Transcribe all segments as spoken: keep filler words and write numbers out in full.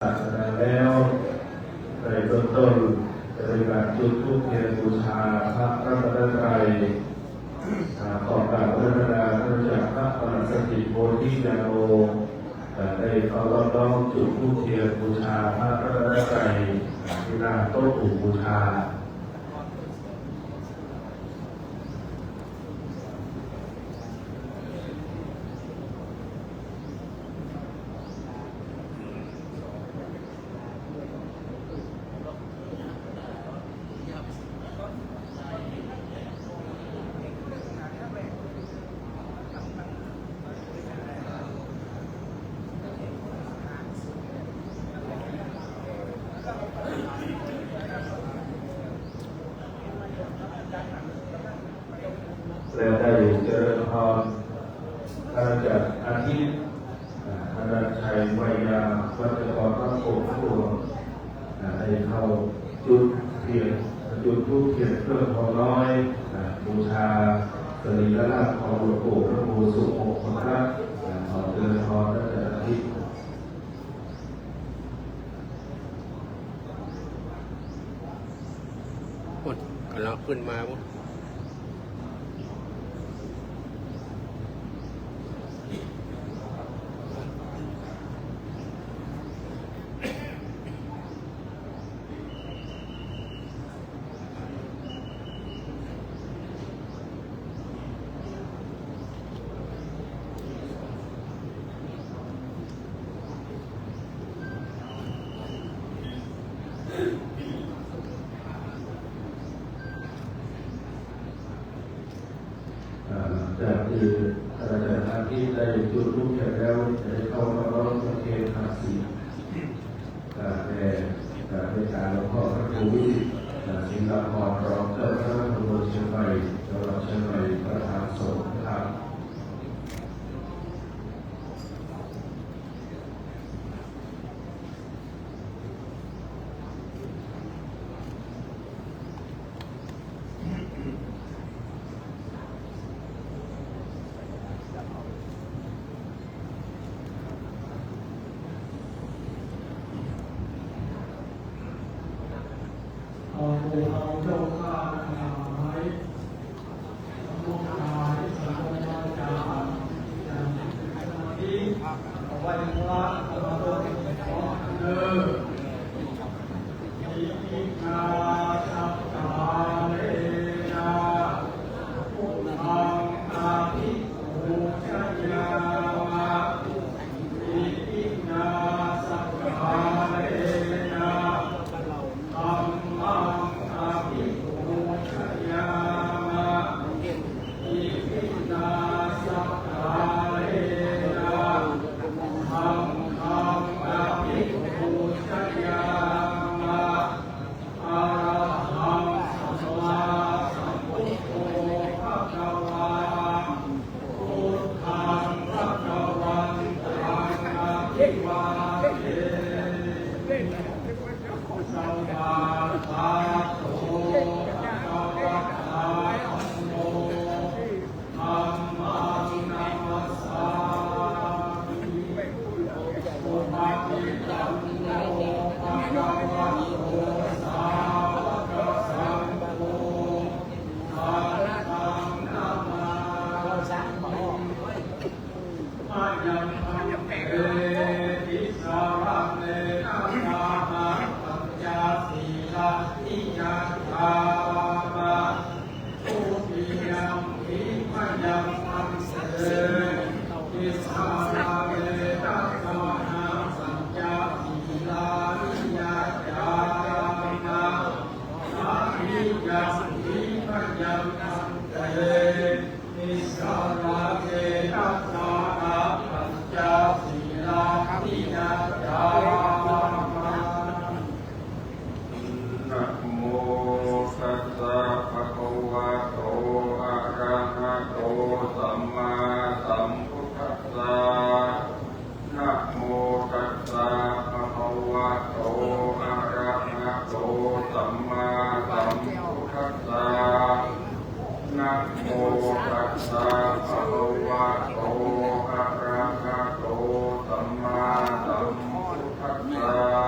ศาสนาแล้ว ในเบื้องต้นจะเป็นการจุดธูปเทียนบูชาพระรัตนตรัย อ่า ขอกราบอาราธนาพระอาจารย์พระประหลัดสถิตโพธิญาโณ อ่า ได้เคารพน้อมจุดธูปเทียนบูชาพระรัตนตรัย อ่า ที่หน้าโต๊ะหมู่บูชา และได้เจริญพร อาจารย์อาทิตย์ อ่า ธนชัย ไวยา วัจจกรพระโคมทั้งปวง อ่า ได้เข้าจุดเทียน จุดธูปเทียนเครื่องทองน้อย อ่า บูชาสรีระร่างของหลวงปู่หลวงปู่สุขมงคลรัตน์ อ่า ขอเจริญพร อาจารย์อาทิตย์ พุ้น กำลังขึ้นมาพุ้น อ่า หลังจากที่อาจารย์อาทิตย์ได้จุดธูปเทียนแล้ว จะได้เข้ามาร้องประเคนคาสี อ่า แด่ อ่า พระอาจารย์หลวงพ่อพระครูวิสิทธิ์ อ่า ศิลปพร รองเจ้าคณะตำบลเชียงใหม่ จังหวัดเชียงใหม่ ประธานสงฆ์นะครับ เอาตัวเอาเจ้าข้าทั้งหลาย Dhammaṃ abhipūjayāma. Iminā sakkārena saṅghaṃ abhipūjayāma. Arahaṃ sammāsambuddho bhagavā. Buddhaṃ bhagavantaṃ abhivādemi. Svākkhāto bhagavatā dhammo. Dhammaṃ namassāmi. Supaṭipanno bhagavato sāvakasaṅgho. Saṅghaṃ namāmi. Mayaṃ bhante tisaraṇena saha pañca sīlāni yācāma. Dutiyampi mayaṃ bhante tisaraṇena saha pañca sīlāni yācāma. Tatiyampi mayaṃ bhante tisaraṇena saha pañca sīlāni yācāma. Namo tassa bhagavato arahato sammāsambuddhassa. Namo tassa bhagavato arahato sammāsambuddhassa. Namo tassa bhagavato arahato sammāsambuddhassa.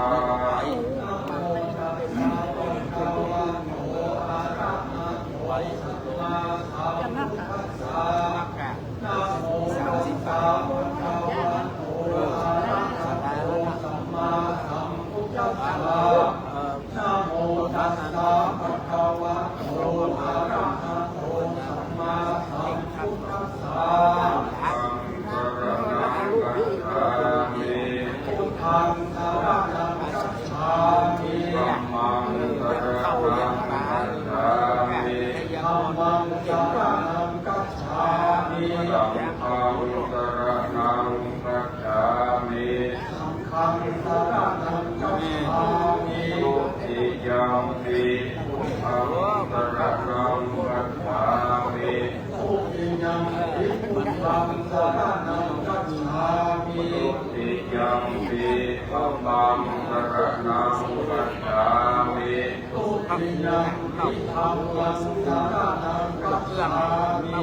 saraṇaṃ gacchāmi. Dhammaṃ saraṇaṃ gacchāmi. Dhammaṃ saraṇaṃ gacchāmi. Saṅghaṃ saraṇaṃ gacchāmi. Saṅghaṃ saraṇaṃ gacchāmi. Dutiyampi buddhaṃ saraṇaṃ gacchāmi. Dutiyampi buddhaṃ saraṇaṃ gacchāmi. Dutiyampi dhammaṃ saraṇaṃ gacchāmi. Dutiyampi dhammaṃ saraṇaṃ gacchāmi.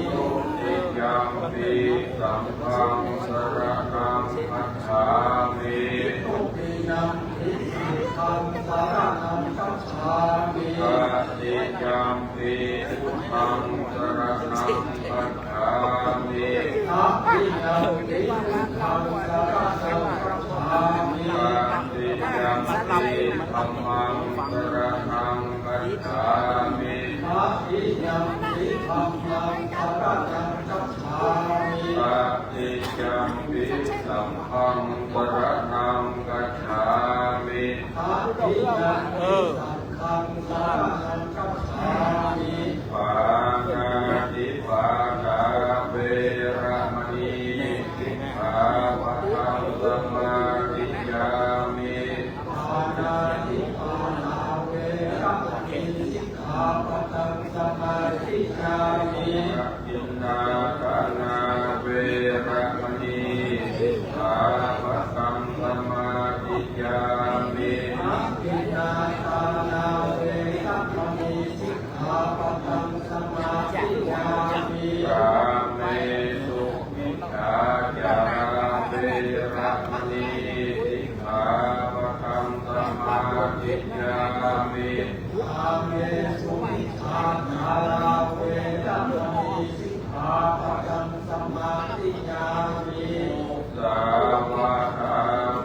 Dutiyampi saṅghaṃ saraṇaṃ gacchāmi. Dutiyampi saṅghaṃ saraṇaṃ gacchāmi. Tatiyampi buddhaṃ saraṇaṃ gacchāmi. Tatiyampi buddhaṃ saraṇaṃ gacchāmi. Tatiyampi dhammaṃ saraṇaṃ gacchāmi. Tatiyampi dhammaṃ saraṇaṃ gacchāmi. Tatiyampi saṅghaṃ saraṇaṃ gacchāmi. Tatiyampi saṅghaṃ saraṇaṃ gacchāmi. Pāṇātipātā veramaṇī sikkhāpadaṃ samādiyāmi. Pāṇātipātā veramaṇī sikkhāpadaṃ samādiyāmi. Adinnādānā veramaṇī sikkhāpadaṃ samādiyāmi. Adinnādānā veramaṇī sikkhāpadaṃ samādiyāmi. Kāmesu micchācārā veramaṇī sikkhāpadaṃ samādiyāmi. Kāmesu micchācārā veramaṇī sikkhāpadaṃ samādiyāmi. Musāvādā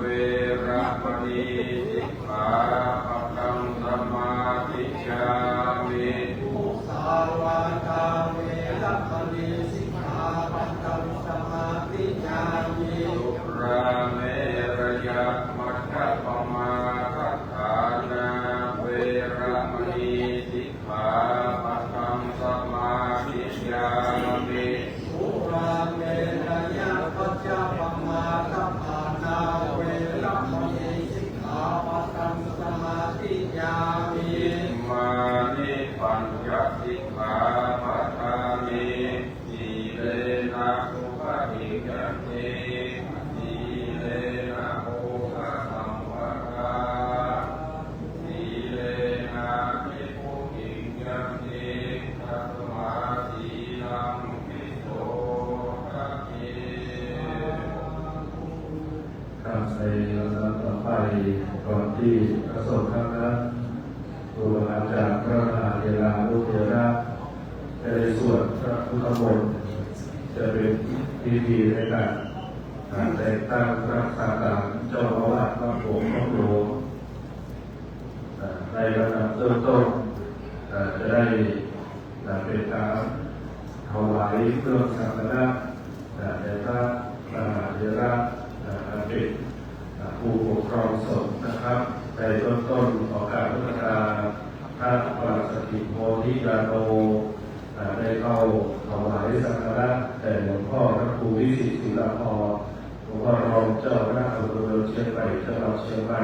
veramaṇī sikkhāpadaṃ samādiyāmi. Musāvādā veramaṇī sikkhāpadaṃ samādiyāmi. Surāmerayamajjapamādaṭṭhānā veramaṇī sikkhāpadaṃ samādiyāmi. Surāmerayamajjapamādaṭṭhānā veramaṇī sikkhāpadaṃ samādiyāmi. Imāni pañca sikkhāpadāni. Sīlena sugatiṃ yanti, sīlena bhogasampadā, sīlena nibbutiṃ yanti, tasmā sīlaṃ visodhaye. ครับ ในลำดับต่อไป ก่อนที่พระสงฆ์ทั้งนั้น ครูบาอาจารย์ พระมหาเถรานุเถระ จะได้สวดพระพุทธมนต์ จะเป็นพิธีในการแต่งตั้งรักษาการเจ้าอาวาสวัดโบสถ์หลวง ในลำดับต้นๆ จะได้เป็นการถวายเครื่องสักการะ แด่พระมหาเถระ อันเป็นผู้ปกครองสงฆ์นะครับ ในต้นๆ ขอกราบนมัสการพระปราชญ์โพธิญาโณ ได้เข้าถวายสักการะแด่หลวงพ่อพระครูวิสิทธิ์ ศิลาภรณ์ หลวงพ่อรองเจ้าคณะอำเภอเมืองเชียงใหม่ จังหวัดเชียงใหม่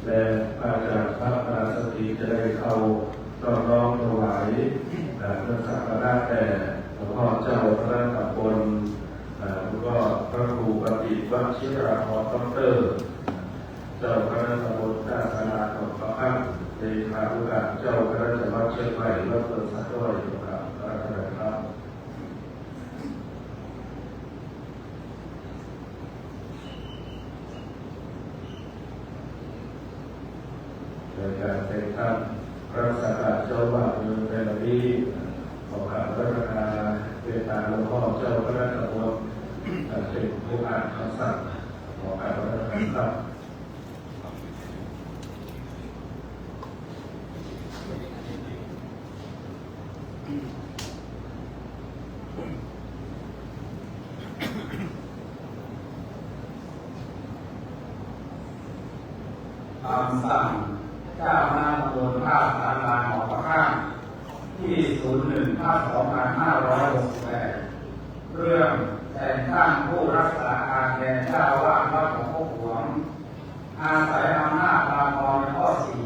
และพระอาจารย์พระปราชญ์จะได้เข้าต้อนรับถวาย เอ่อ เครื่องสักการะแด่หลวงพ่อเจ้าคณะตำบล เอ่อ หลวงพ่อพระครูบัณฑิตวชิราภรณ์ ด็อกเตอร์ เจ้าคณะตำบลท่าสารา หนองปะพร้าว เลขานุการเจ้าคณะจังหวัดเชียงใหม่ และเพื่อนสัตว์ด้วยนะครับ ขอรับ ในการแต่งตั้งรักษาการเจ้าอาวาสเมืองในวันนี้ ขอกราบนมัสการเมตตาหลวงพ่อเจ้าคณะตำบล เป็นผู้อ่านคำสั่ง ขอกราบนมัสการครับ ขอ คำสั่งเจ้าคณะตำบลท่าสาราหนองปะข้างที่ ศูนย์หนึ่ง ทับ สองพันห้าร้อยหกสิบแปด เรื่องแต่งตั้งผู้รักษาการแทนเจ้าอาวาสวัดหลวงพ่อหลวง อาศัยอำนาจตามกองข้อสี่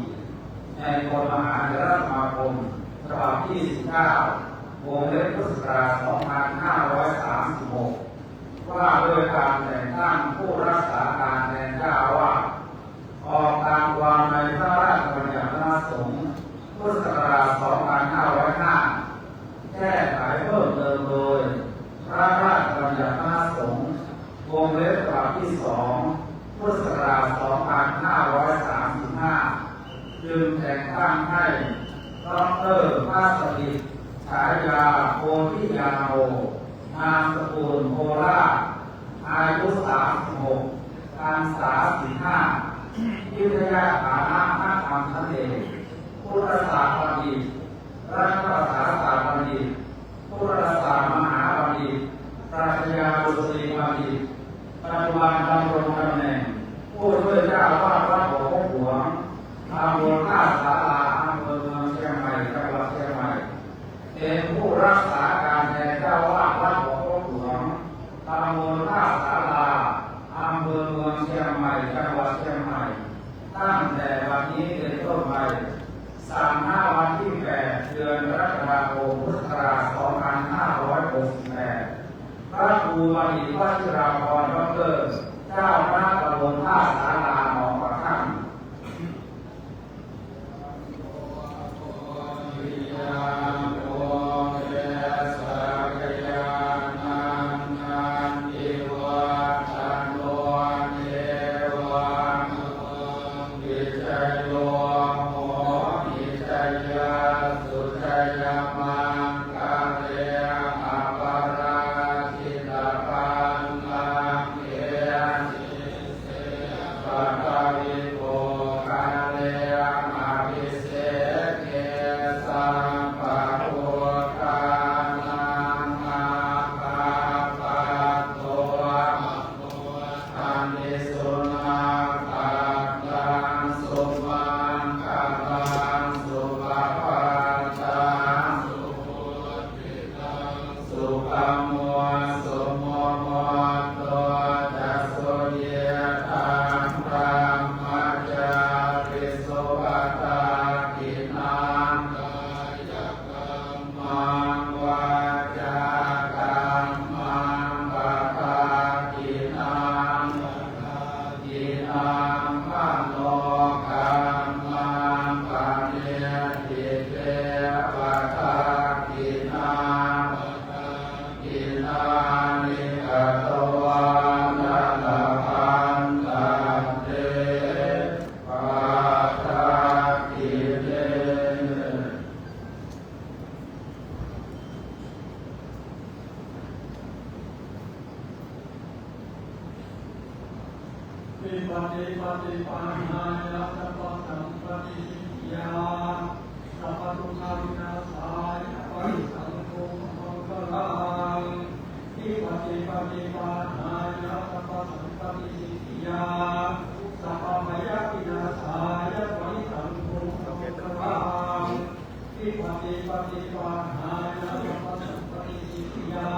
ในกฎมหาเถรสมาคมฉบับที่ สิบเก้า วงเล็บพุทธศักราช สองพันห้าร้อยสามสิบหก ว่าด้วยการแต่งตั้งผู้รักษาการแทนเจ้าอาวาส ออกตามความในพระราชบัญญัติคณะสงฆ์พุทธศักราช สองพันห้าร้อยห้า แก้ไขเพิ่มเติมโดยพระราชบัญญัติคณะสงฆ์วงเล็บฉบับที่ สอง พุทธศักราช สองพันห้าร้อยสามสิบห้า จึงแต่งตั้งให้ ดอกเตอร์ พัสถิต ฉายา โพธิยาโน นามสกุล โพล่า อายุ สามสิบหก พรรษา สิบห้า วิทยาฐานะ นักธรรมชั้นเอก พุทธศาสตร์บัณฑิต รัฐประศาสตร์บัณฑิต พุทธศาสตร์มหาบัณฑิต ปรัชญาดุษฎีบัณฑิต ปัจจุบันดำรงตำแหน่งผู้ช่วยเจ้าอาวาสวัดหลวงพ่อหลวง ตำบลท่าสารา อำเภอเมืองเชียงใหม่ จังหวัดเชียงใหม่ เป็นผู้รักษาการแทนเจ้าอาวาสวัดหลวงพ่อหลวง ตำบลท่าสารา อำเภอเมืองเชียงใหม่ จังหวัดเชียงใหม่ ตั้งแต่วันนี้เป็นต้นไป สั่งณวันที่ แปด เดือนกรกฎาคม พุทธศักราช สองพันห้าร้อยหกสิบแปด พระครูบัณฑิตวชิราภรณ์ ดอกเตอร์ เจ้าคณะตำบลท่าสาราหนองปะข้าง Vipattipaṭibāhāya sabbasampattisiddhiyā sabbadukkhavināsāya parittaṃ brūtha maṅgalaṃ. Vipattipaṭibāhāya sabbasampattisiddhiyā sabbabhayavināsāya parittaṃ brūtha maṅgalaṃ. Vipattipaṭibāhāya sabbasampattisiddhiyā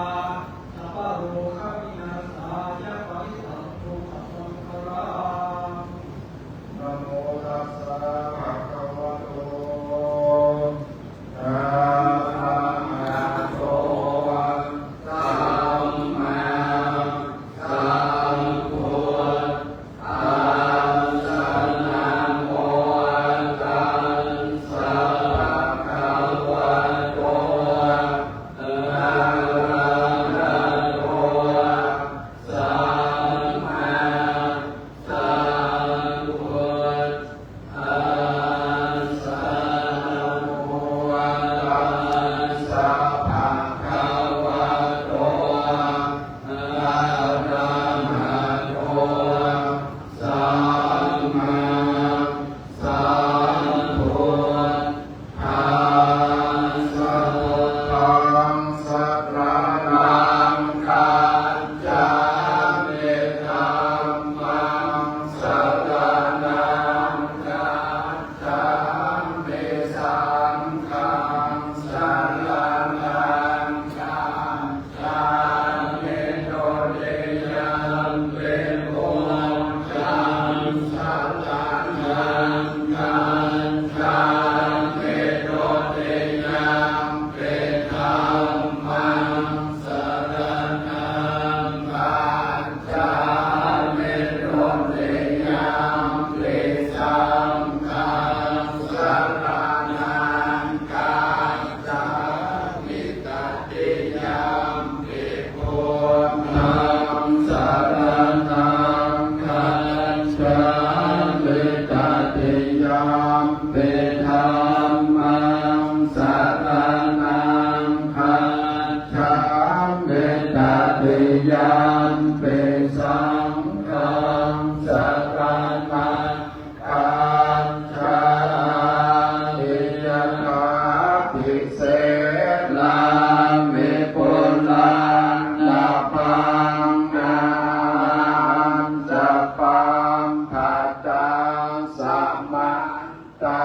sabbarogavināsāya parittaṃ brūtha maṅgalaṃ. Namo tassa bhagavato Dhammaṃ saraṇaṃ gacchāmi. Tatiyampi saṅghaṃ saraṇaṃ gacchāmi. Yathāpi selāni pūrāṇapaññañca pabbataṃ sama ttā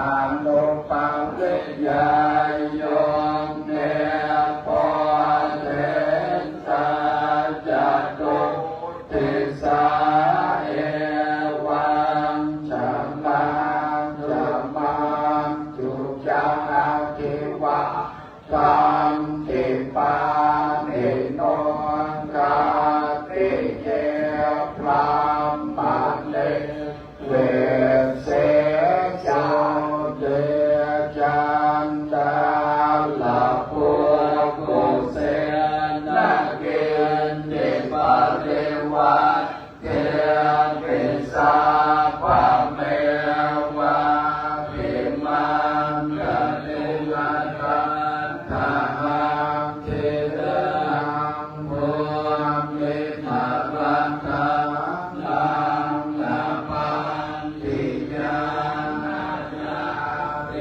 anupariyayo me bojjhaṅgā catuddisā evañjaṃ majjhapaññuñca aṭṭhaṅgikā khipāti no. Khattiye brāhmaṇe vesesu ye candaḷapukkuse na kiñci parivaṭṭeti sabbameva pimānathu aṭṭhahatthiṇaṃ bhūmigaradharaṃ appaṭiñāṇāya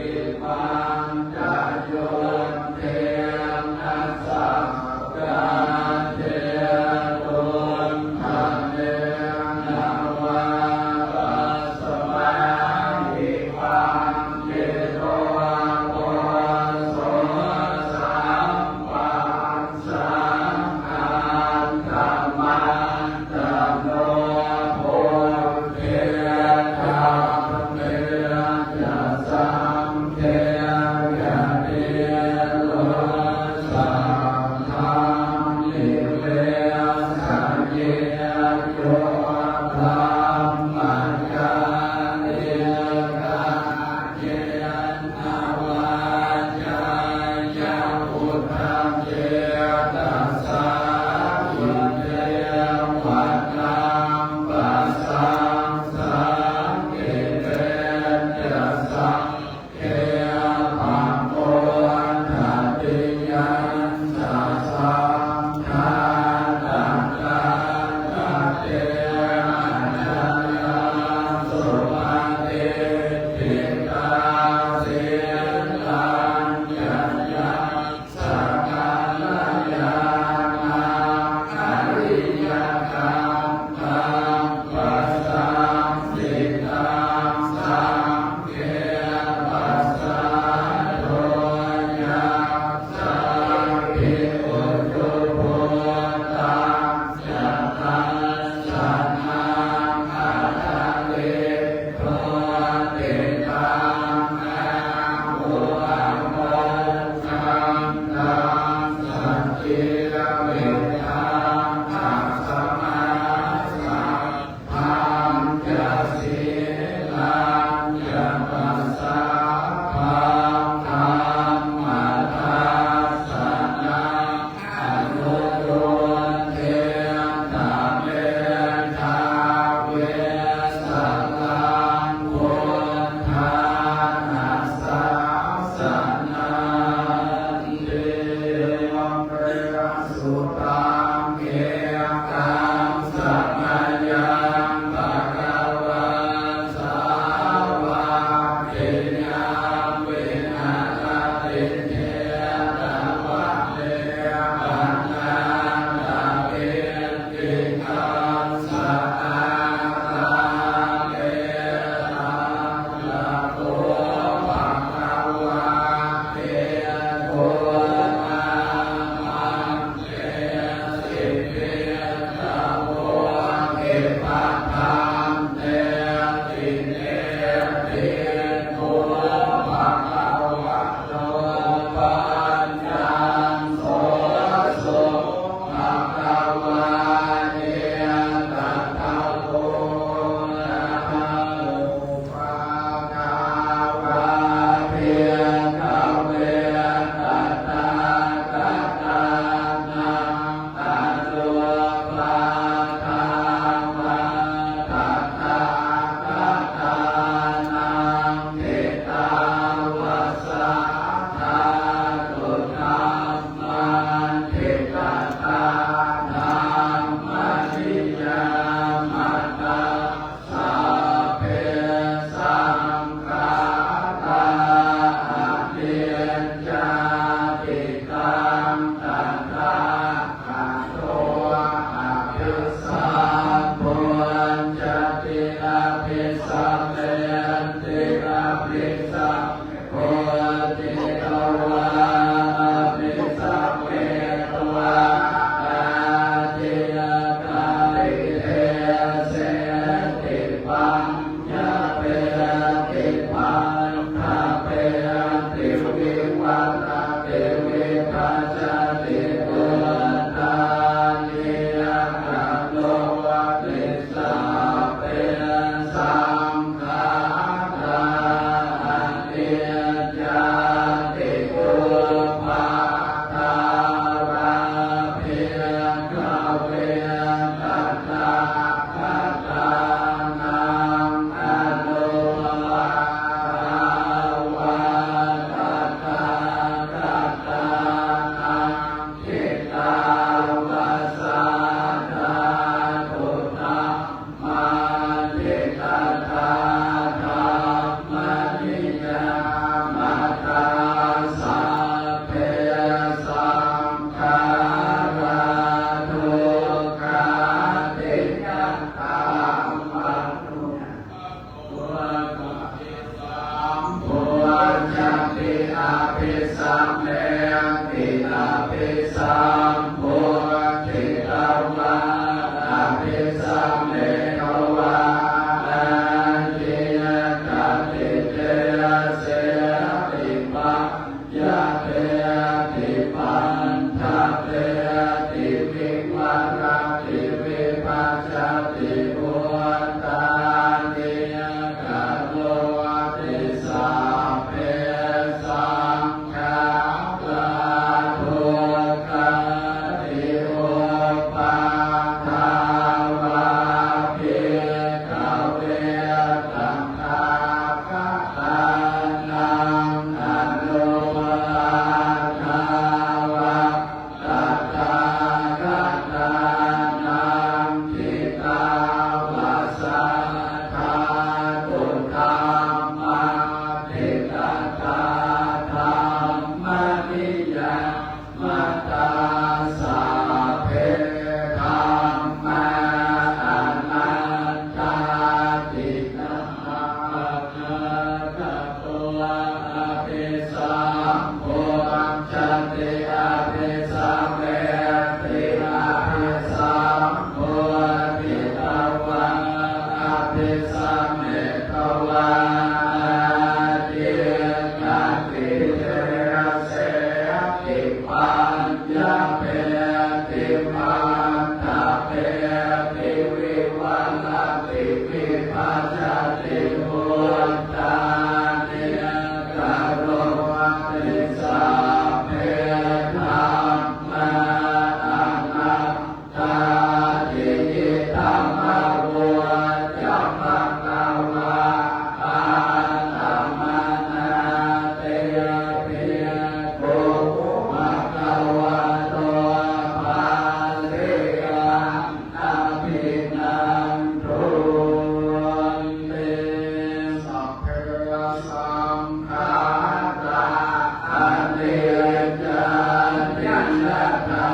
abhisameti abhisambuddhitvā abhisametvā ācikkhati deseti paññapeti paṭṭhapeti vivarati vibhajati uttānīkaroti sabbe saṅkhārā dukkhāti uppādā vā bhikkhave tathāgatānaṃ anupādā vā tathāgatānaṃ ṭhitāva saṭṭhā kuṭamāditatthā dhammaniyāmatā sabbe dhammā anattāti. Tathāgato abhisambujjhati abhisameti abhisambuddhitvā abhisametvā ācikkhati deseti paññapeti paṭṭhapeti vivarati vibhajati uttānīkaroti sabbe dhammā anattāti. Idamavoca bhagavā. Attamanā te bhikkhū bhagavato bhāsitaṃ abhinandunti. Sabbe saṅkhārā aniccāti yadā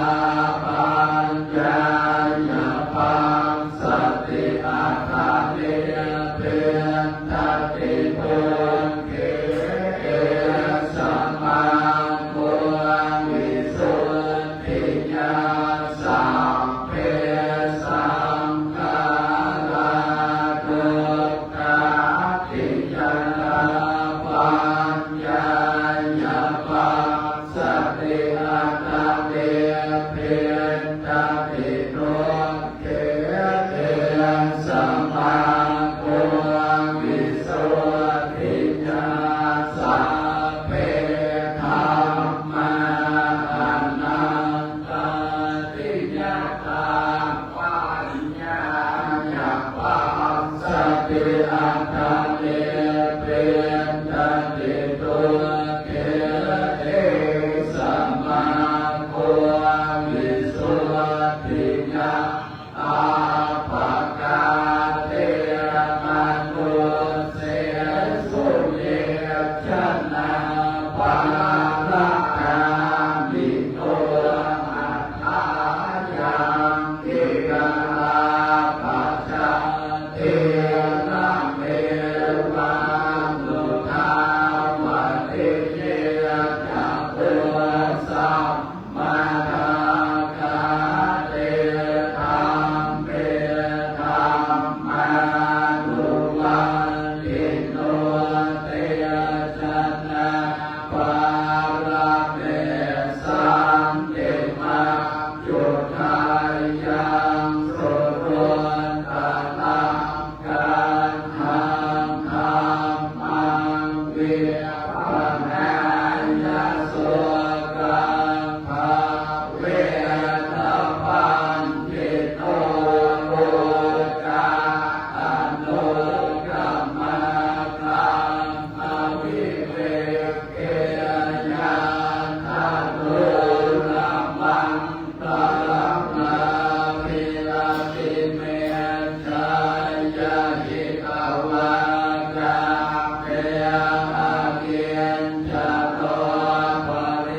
paññāya passati. Atha nibbindati dukkhena yasmā kho visuddhiyā. Sabbe saṅkhārā dukkhāti yadā paññāya passati. Atha nibbindati dukkhena yasmā kho visuddhiyā. Sabbe dhammā anattāti yadā paññāya passati. Atha nibbindati dukkhena yasmā kho visuddhiyā. Appakā te manussesu ye janā pāragāmino athāyaṃ gilāpajaṃ khīṇamevaṃ udavati. Ye ca phussam madakā te dhamme dhammānuvattino te janā pāramessanti majjhuddhāyaṃ suduttaraṃ gaṇhaṃ dhammaṃ vippanāya sokā bhaveṭṭhapaṇḍito. Okā anukamā dhammavivekeyyā tato lamaṃ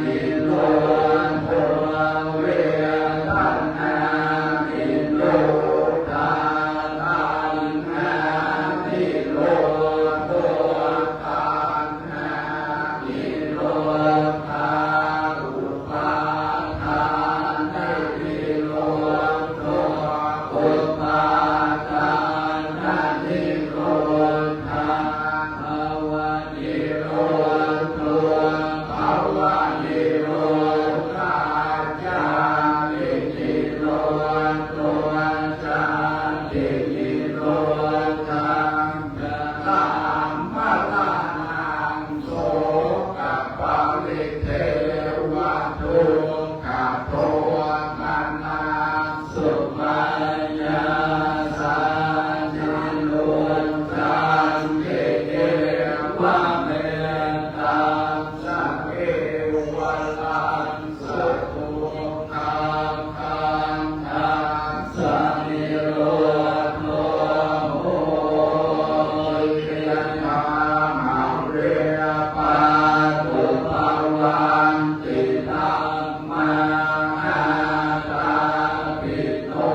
nirodho vedanānirodhā taṇhānirodho taṇhānirodhā upādānanirodho upādānanirodhā bhavanirodho bhavanirodhā jātinirodho jātinirodhaṃ yathā maraṇaṃ sokaparidevadukkhadomanassupāyāsā nirodhaṃ evamevaṃ sukhaṃ dukkhassa nirodho hoti. Yathā mare pātubhavanti dhammā ātāpino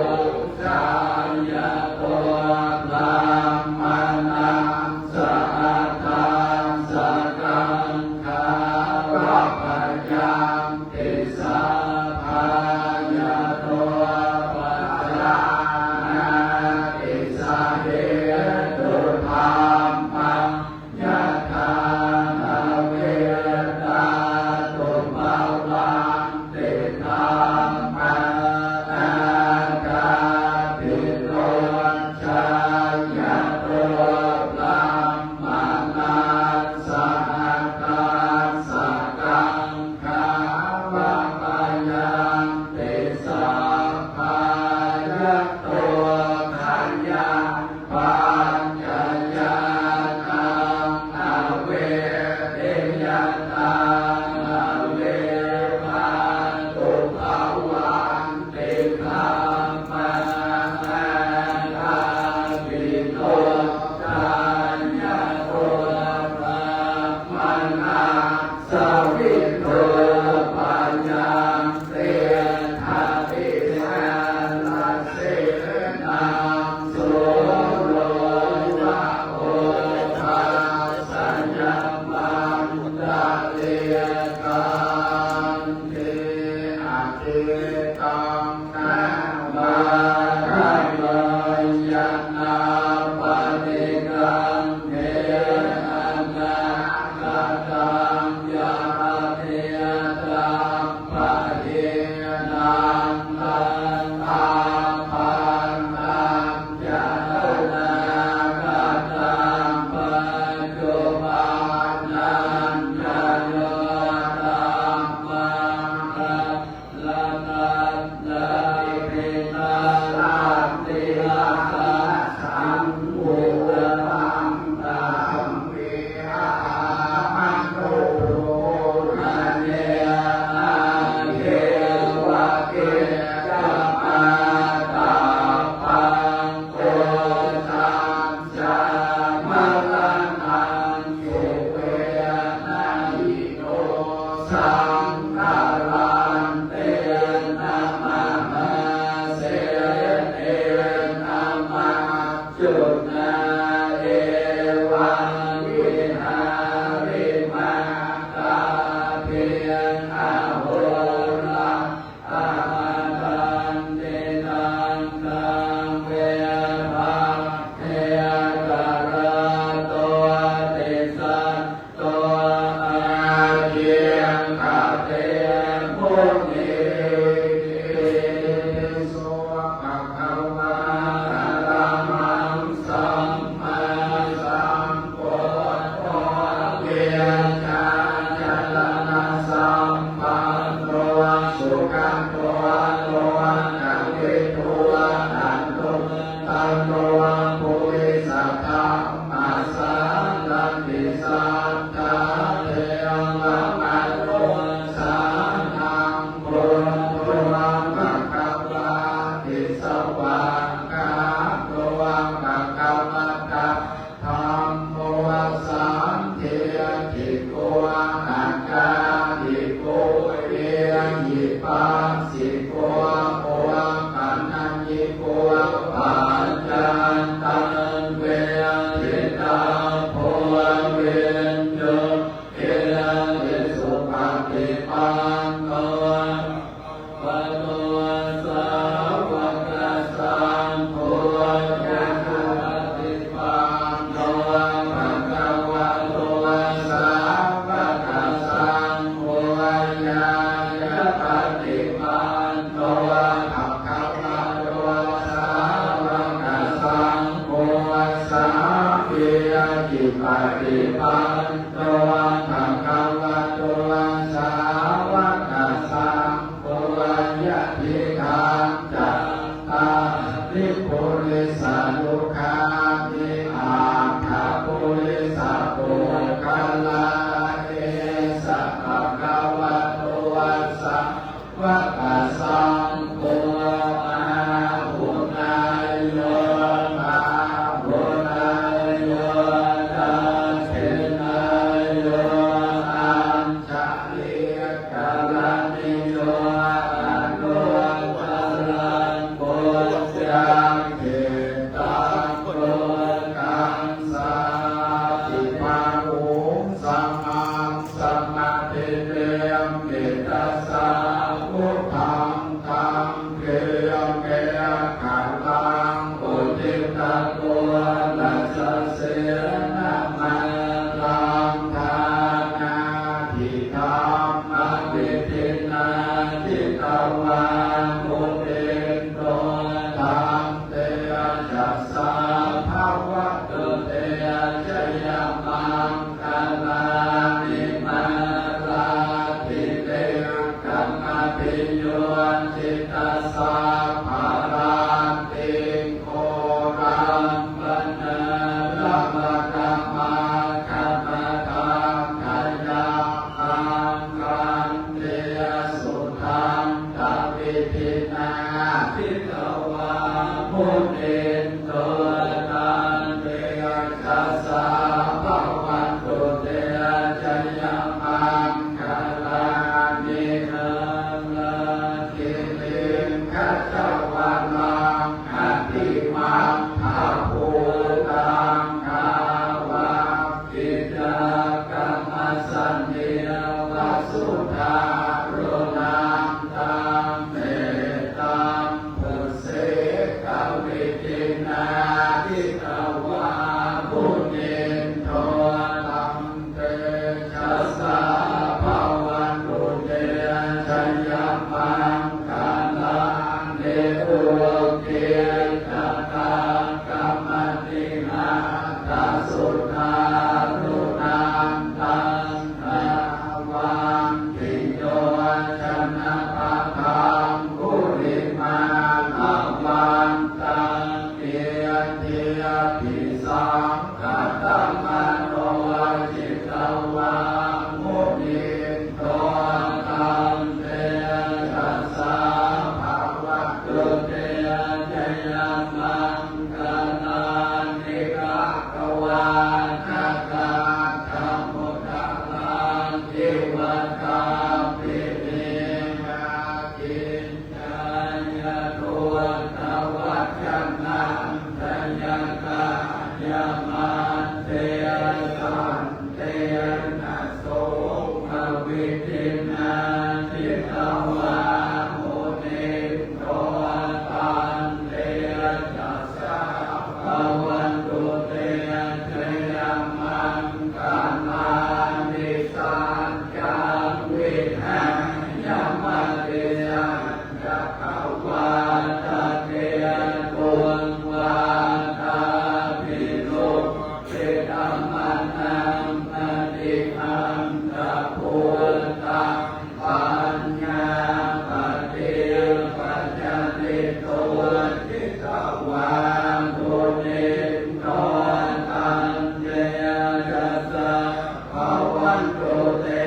jāyato brāhmaṇassa addhassa kaṅkhā va bhayan ti sabbā ya nopajānāti sahetu dhammaṃ yathātthāvetātubhavanti dhammā ātāpino jāyato brāhmaṇassa addhassa kaṅ khā va bhayan ti sabbā ya to khayaṃ pañcayānaṃ avedayatā avebhātubhavan ti dhammā ātāpino jāyato brāhmaṇassa vidhūpayaṃ te tha ti sarasenaṃ sūro va obhāsayamantare. Khanti atītaṃ nānvāgameyya nāpaṭikaṅkhe anāgataṃ yaratītaṃ pahīnaṃ tathābhātaṃ ca anāgataṃ paccuppannañca yo dhammaṃ saṅkarantena mahāsenena maccunā evaṃ vihārimagābhiṃ ahorattamatanditaṃ kaṃ ve bhaddekarattoti sa to ācikkhate munīti. So bhagavā arahaṃ sammāsambuddho vijjācaraṇasampanno sugato lokavidū anuttaro purisadammasārathi satthā devamanussānaṃ buddho Bhagavato sāvakasaṅgho, supaṭipanno bhagavato sāvakasaṅgho, ñāyapaṭipanno bhagavato sāvakasaṅgho, sāmīcipaṭipanno bhagavato sāvakasaṅgho, yadidaṃ cattāri purisayugāni aṭṭha purisapuggalā, esa bhagavato sāvakasaṅgho, āhuneyyo pāhuneyyo dakkhiṇeyyo añjalikaraṇīyo, anuttaraṃ puññakkhettaṃ lokassāti. Bāhuṃ sahassamabhinimmitasāvudhantaṃ, grīmekhalaṃ uditaghorasasenamāraṃ, dānādidhammavidhinā jitavā munindo, taṃ tejasā bhavatu te jayamaṅgalāni. Mārātirekamabhiyujjhitasabbarattiṃ, ghorampanāḷavakamakkhamathaddhayakkhaṃ, khantīsudantavidhinā jitavā munindo, taṃ tejasā bhavatu te jayamaṅgalāni. Nāḷāgiriṃ gajavaraṃ atimattabhūtaṃ, dāvaggicakkamasanīva sudāruṇantaṃ, mettambusekavidhinā jitavā munindo, taṃ tejasā bhavatu te jayamaṅgalāni. Ukkhittakhaggamatihatthasudāruṇantaṃ, dhāvantiyojanapathaṅgulimālavantaṃ, iddhībhisaṅkhatamano jitavā munindo, taṃ tejasā bhavatu te jayamaṅgalāni. Katvāna kaṭṭhamudaraṃ iva gabbhinīyā, ciñcāya duṭṭhavacanaṃ janakāyamajjhe, santena somavidhinā jitavā munindo, taṃ tejasā bhavatu te jayamaṅgalāni. Saccaṃ vihāya matisaccakavādaketuṃ, vādābhiropitamanaṃ atiandhabhūtaṃ, paññāpadīpajalito jitavā munindo, taṃ tejasā bhavatu te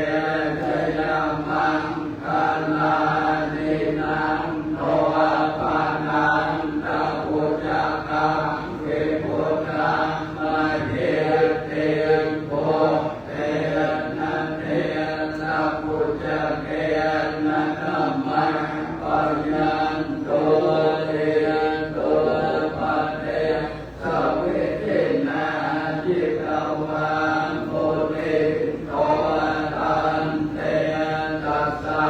jayamaṅgalāni. Nandopanandabhujagaṃ vibudhaṃ mahiddhiṃ, puttena therabhujagena damāpayanto, iddhūpadesavidhinā jitavā munindo, taṃ tejasā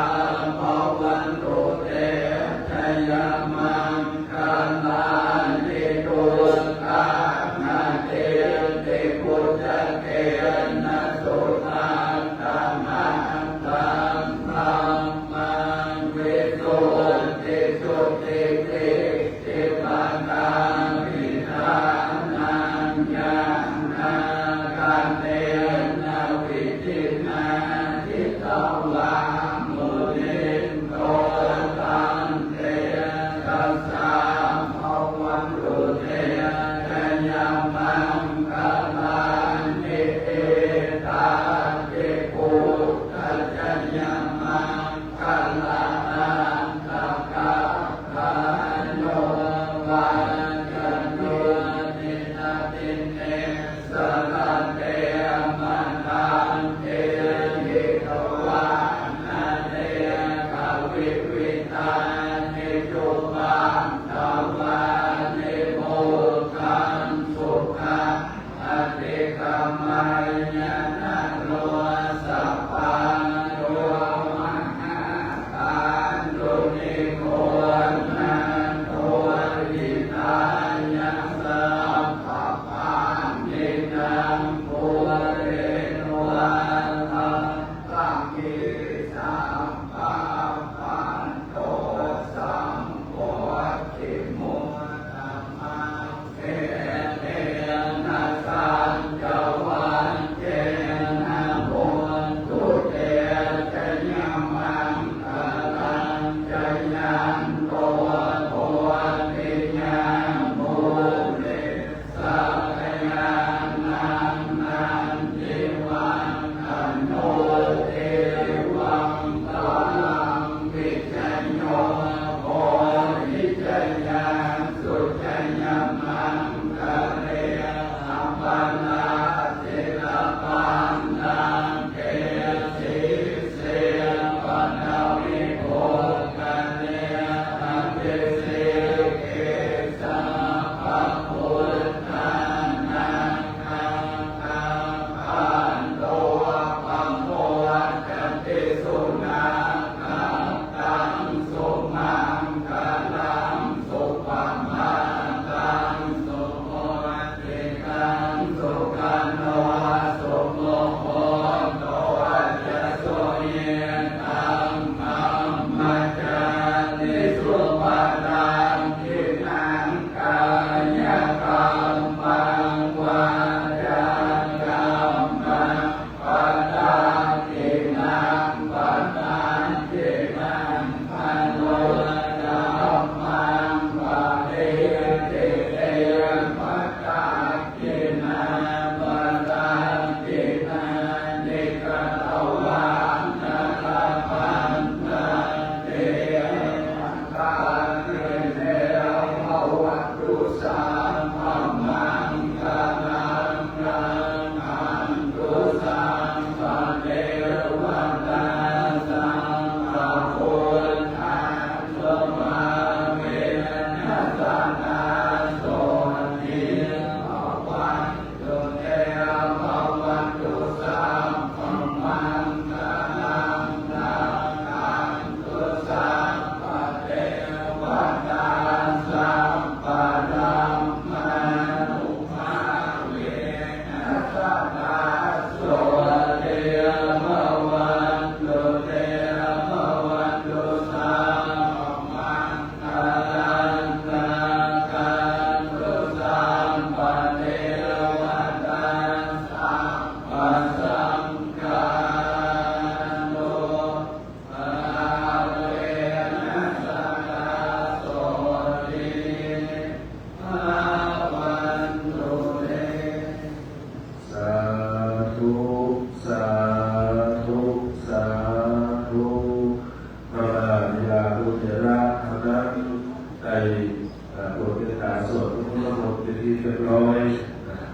เรียบร้อย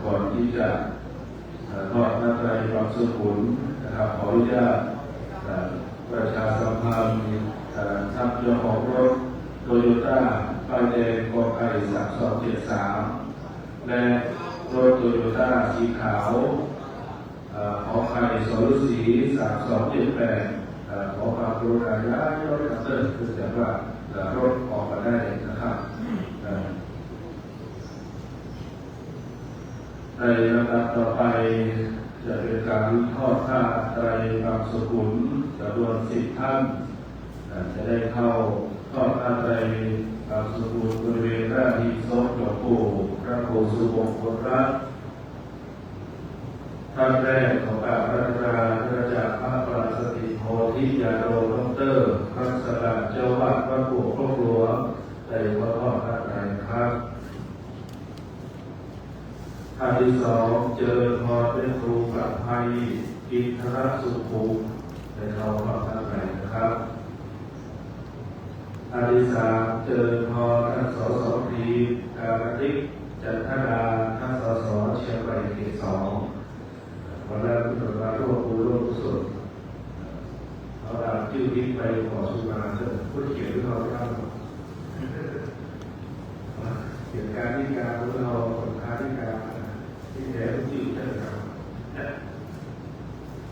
ก่อนที่จะเอ่อทอดผ้าไตรบังสุกุลนะครับ ขออนุญาตเอ่อประชาสัมพันธ์เอ่อท่านเจ้าของรถโตโยต้าป้ายแดง ก.ไก่ สามสองเจ็ดสาม และรถโตโยต้าสีขาว เอ่อ ข.ไข่ ส.ฤๅษี สามสองเจ็ดแปด เอ่อ ขอความกรุณาย้ายรถนะครับ เนื่องจากว่าเอ่อรถออกมาได้นะครับ เอ่อ ในลำดับต่อไปจะเป็นการทอดผ้าไตรบังสุกุลจำนวนสิบท่าน เอ่อ จะได้เข้าทอดผ้าไตรบังสุกุลบริเวณหน้าหีบศพหลวงปู่พระครูสุมงคลรัตน์ ท่านแรกขอกราบอาราธนา อาจารย์พระปราศติโพธิญาโณ ด็อกเตอร์ รักษาการเจ้าวาดวัดโป่งครกหลวง ได้ทอดผ้าไตรนะครับ ท่านที่สอง เจริญพร พระครูประภัย อินทรสุขุม ได้เข้าทอดผ้าไตรนะครับ ท่านที่สาม เจริญพร ท่าน ส.ส.พี การณิก จันทนา ท่าน ส.ส.เชียงใหม่เขตสอง วันนั้นคุณมาร่วมบุญร่วมกุศล เขาตามชื่อพิมพ์ไปขอสุมาเถอะ ผู้เขียนที่เราไม่เอาหรอก เขียนการที่การที่เราสำคัญที่การที่แท้ผู้ชื่อเจ้าเรา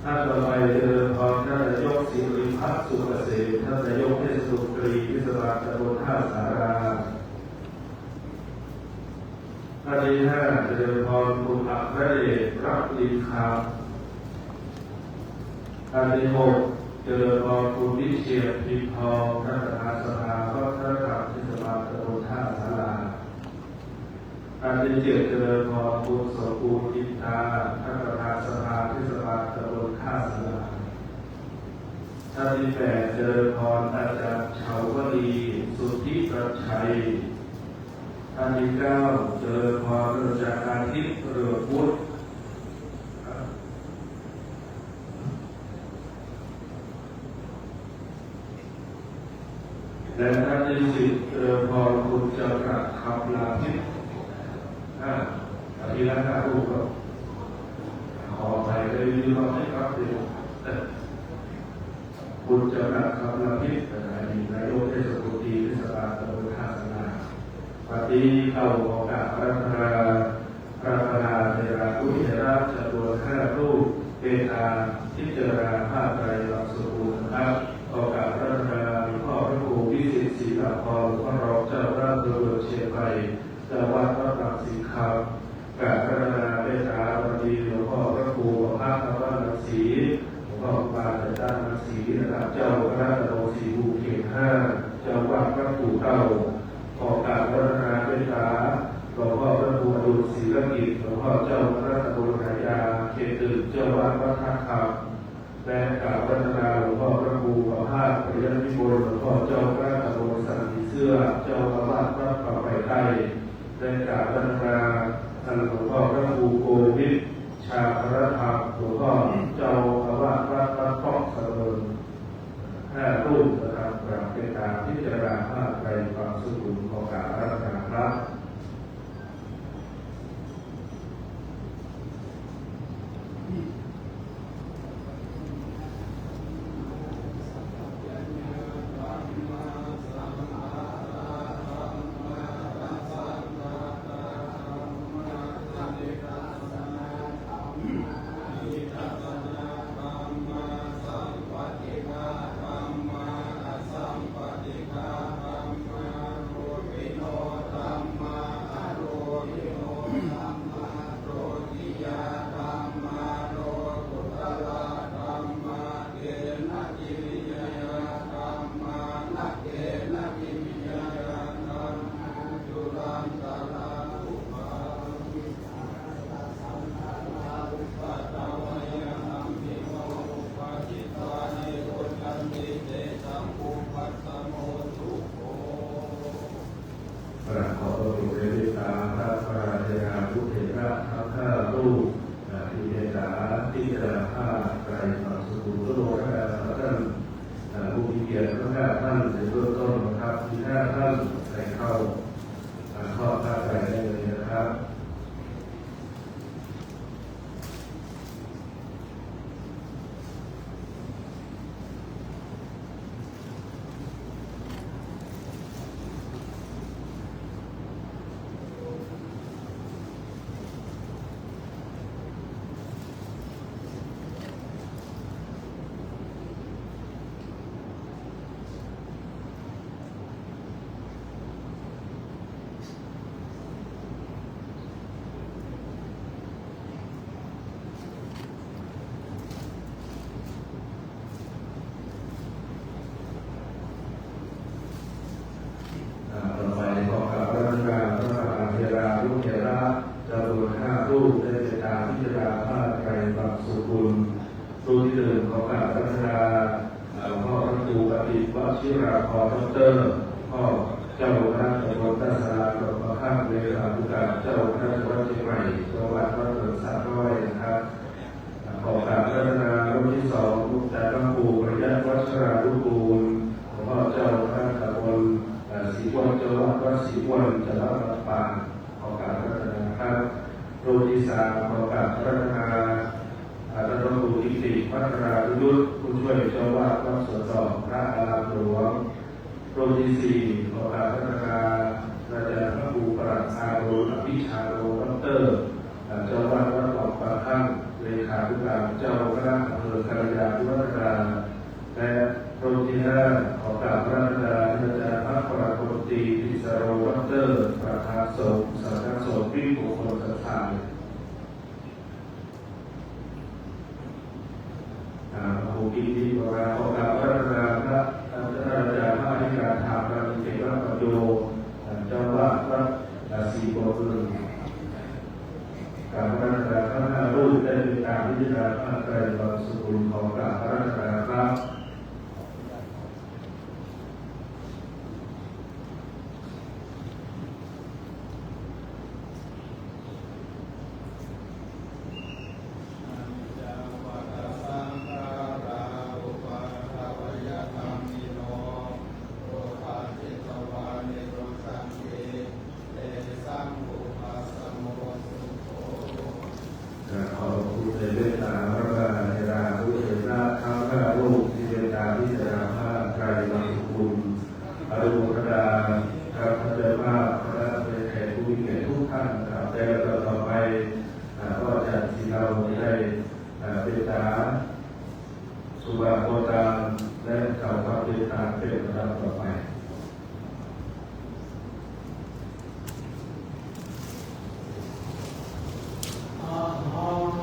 ท่านต่อไปเจริญพร ท่านนายก สิริพัฒน์ สุกเกษม ท่านนายกเทศมนตรีเทศบาลตำบลท่าสารา ท่านที่ห้า เจริญพร คุณอัครเดช รักอินคำ ท่านที่หก เจริญพร คุณวิเชียร พิมพ์ทอง ท่านประธานสภาวัฒนธรรมเทศบาลตำบลท่าสารา ท่านที่เจ็ด เจริญพร คุณสมบูรณ์ อินทา ท่านประธานสภาเทศบาลตำบลท่าสารา ท่านที่แปด เจริญพร อาจารย์ชาวดี สุทธิรัชชัย ท่านที่เก้า เจริญพร อาจารย์อาทิตย์ เรืองวุฒิ และท่านที่สิบ เจริญพร คุณจำรัด คำลาพิษ อ่า อภิรักษ์ นาครู ครับ ขออภัย ได้ยินเราไม่ครับ เดี๋ยว คุณจำรัด คำลาพิษ อดีตนายกเทศมนตรีเทศบาลตำบลท่าสารา วันนี้เข้าโอกาสอาราธนา พระประธานเถระผู้เถระจำนวนห้ารูป เมตตาพิจารณาผ้าไตรลักษณ์สมบูรณ์นะครับ ขอกราบอาราธนาหลวงพ่อพระครูวิสิทธิ์ ศรีลาภรณ์ หลวงพ่อรองเจ้าคณะอำเภอเมืองเชียงใหม่ เจ้าวัดวัดบางสิงคำ กราบอาราธนาเมตตาบารมีหลวงพ่อพระครูประภาสธรรมรังสี หลวงพ่อครูบาอาจารย์รังสีนะครับ เจ้าคณะตำบลสีภูเขตห้า เจ้าวัดวัดปู่เต้า ขอกราบอาราธนาเมตตาหลวงพ่อพระครูอดุล ศรีลกิจ หลวงพ่อเจ้าคณะตำบลหายา เขตหนึ่ง เจ้าวัดวัดท่าคำ และกราบอาราธนาหลวงพ่อพระครูประภาส ปริยัติวิมล หลวงพ่อเจ้าคณะตำบลสันผีเสื้อ เจ้าอาวาสวัดป่าไผ่ใต้ และกราบอาราธนาท่านหลวงพ่อพระครูโกวิท ชาคณธรรม หลวงพ่อเจ้าอาวาสวัดบ้านพอกสะเมิน ห้ารูปนะครับ กราบเมตตาพิจารณาผ้าไตรบังสุกุล ขอกราบอาราธนาครับ กราบขอบพระคุณพระเมตตาพระประธานเถระผู้เถระทั้งห้ารูป ที่เมตตาพิจารณาผ้าไตรลักษณ์สมบูรณ์ อนุโมทนากับท่านผู้มีเกียรติทั้งห้าท่านในเบื้องต้นนะครับ มีห้าท่านได้เข้าทอดผ้าไตรได้เลยนะครับ จิตร วชิราภรณ์ ด็อกเตอร์ พ่อเจ้าคณะตำบลท่าสารา ดงประคั้ง เลขานุการเจ้าคณะจังหวัดเชียงใหม่ เจ้าอาวาสวัดเนินสะน้อยนะครับ ขอกราบอาราธนารูปที่สอง หลวงตาพระครูประยัติ วัชรานุกูล หลวงพ่อเจ้าคณะตำบล เอ่อ ศรีอ้วน เจ้าอาวาสวัดศรีอ้วน จังหวัดลำปาง ขอกราบอาราธนาครับ รูปที่สาม ขอกราบอาราธนา อ่า ท่านพระครูกิติ พัทรานุยุทธ ผู้ช่วยเจ้าอาวาสวัดสวนดอก พระอารามหลวง รูปที่สี่ ขอกราบอาราธนา อาจารย์พระครูประหลัด อารุณ อภิชาโน ด็อกเตอร์ อ่า เจ้าอาวาสวัดหนองปลาคั่ง เลขานุการเจ้าคณะอำเภอกัลยาณิวัฒนา และรูปที่ห้า ขอกราบอาราธนา อาจารย์พระประหลัดมนตรี พิศโร ด็อกเตอร์ ประธานสงฆ์ สำนักสงฆ์วิมงคลศรัทธา อ่า พระครูกิติ วรา ขอกราบอาราธนาพระอาจารย์ พระอธิการ ธรรมาภิเษก พระปัญโญ อ่า เจ้าอาวาสวัด อ่า ศรีบัวเมือง กราบอาราธนาทั้งห้ารูป ได้เมตตาพิจารณาผ้าไตรบังสุกุล ขอกราบอาราธนาครับ ขอบคุณในเมตตาพระมหาเถราผู้เถระทั้งห้ารูปที่เมตตาพิจารณาผ้าไตรบังสุกุล อนุโมทนาครับ ท่านเจ้าภาพ คณะแขกผู้มีเกียรติทุกท่านนะครับ ในลำดับต่อไป อ่า ก็อาจารย์ศรีเราจะได้ อ่า เมตตา สุภาพโพตาร และกล่าวคำเมตตาเป็นลำดับต่อไป Ahaṃ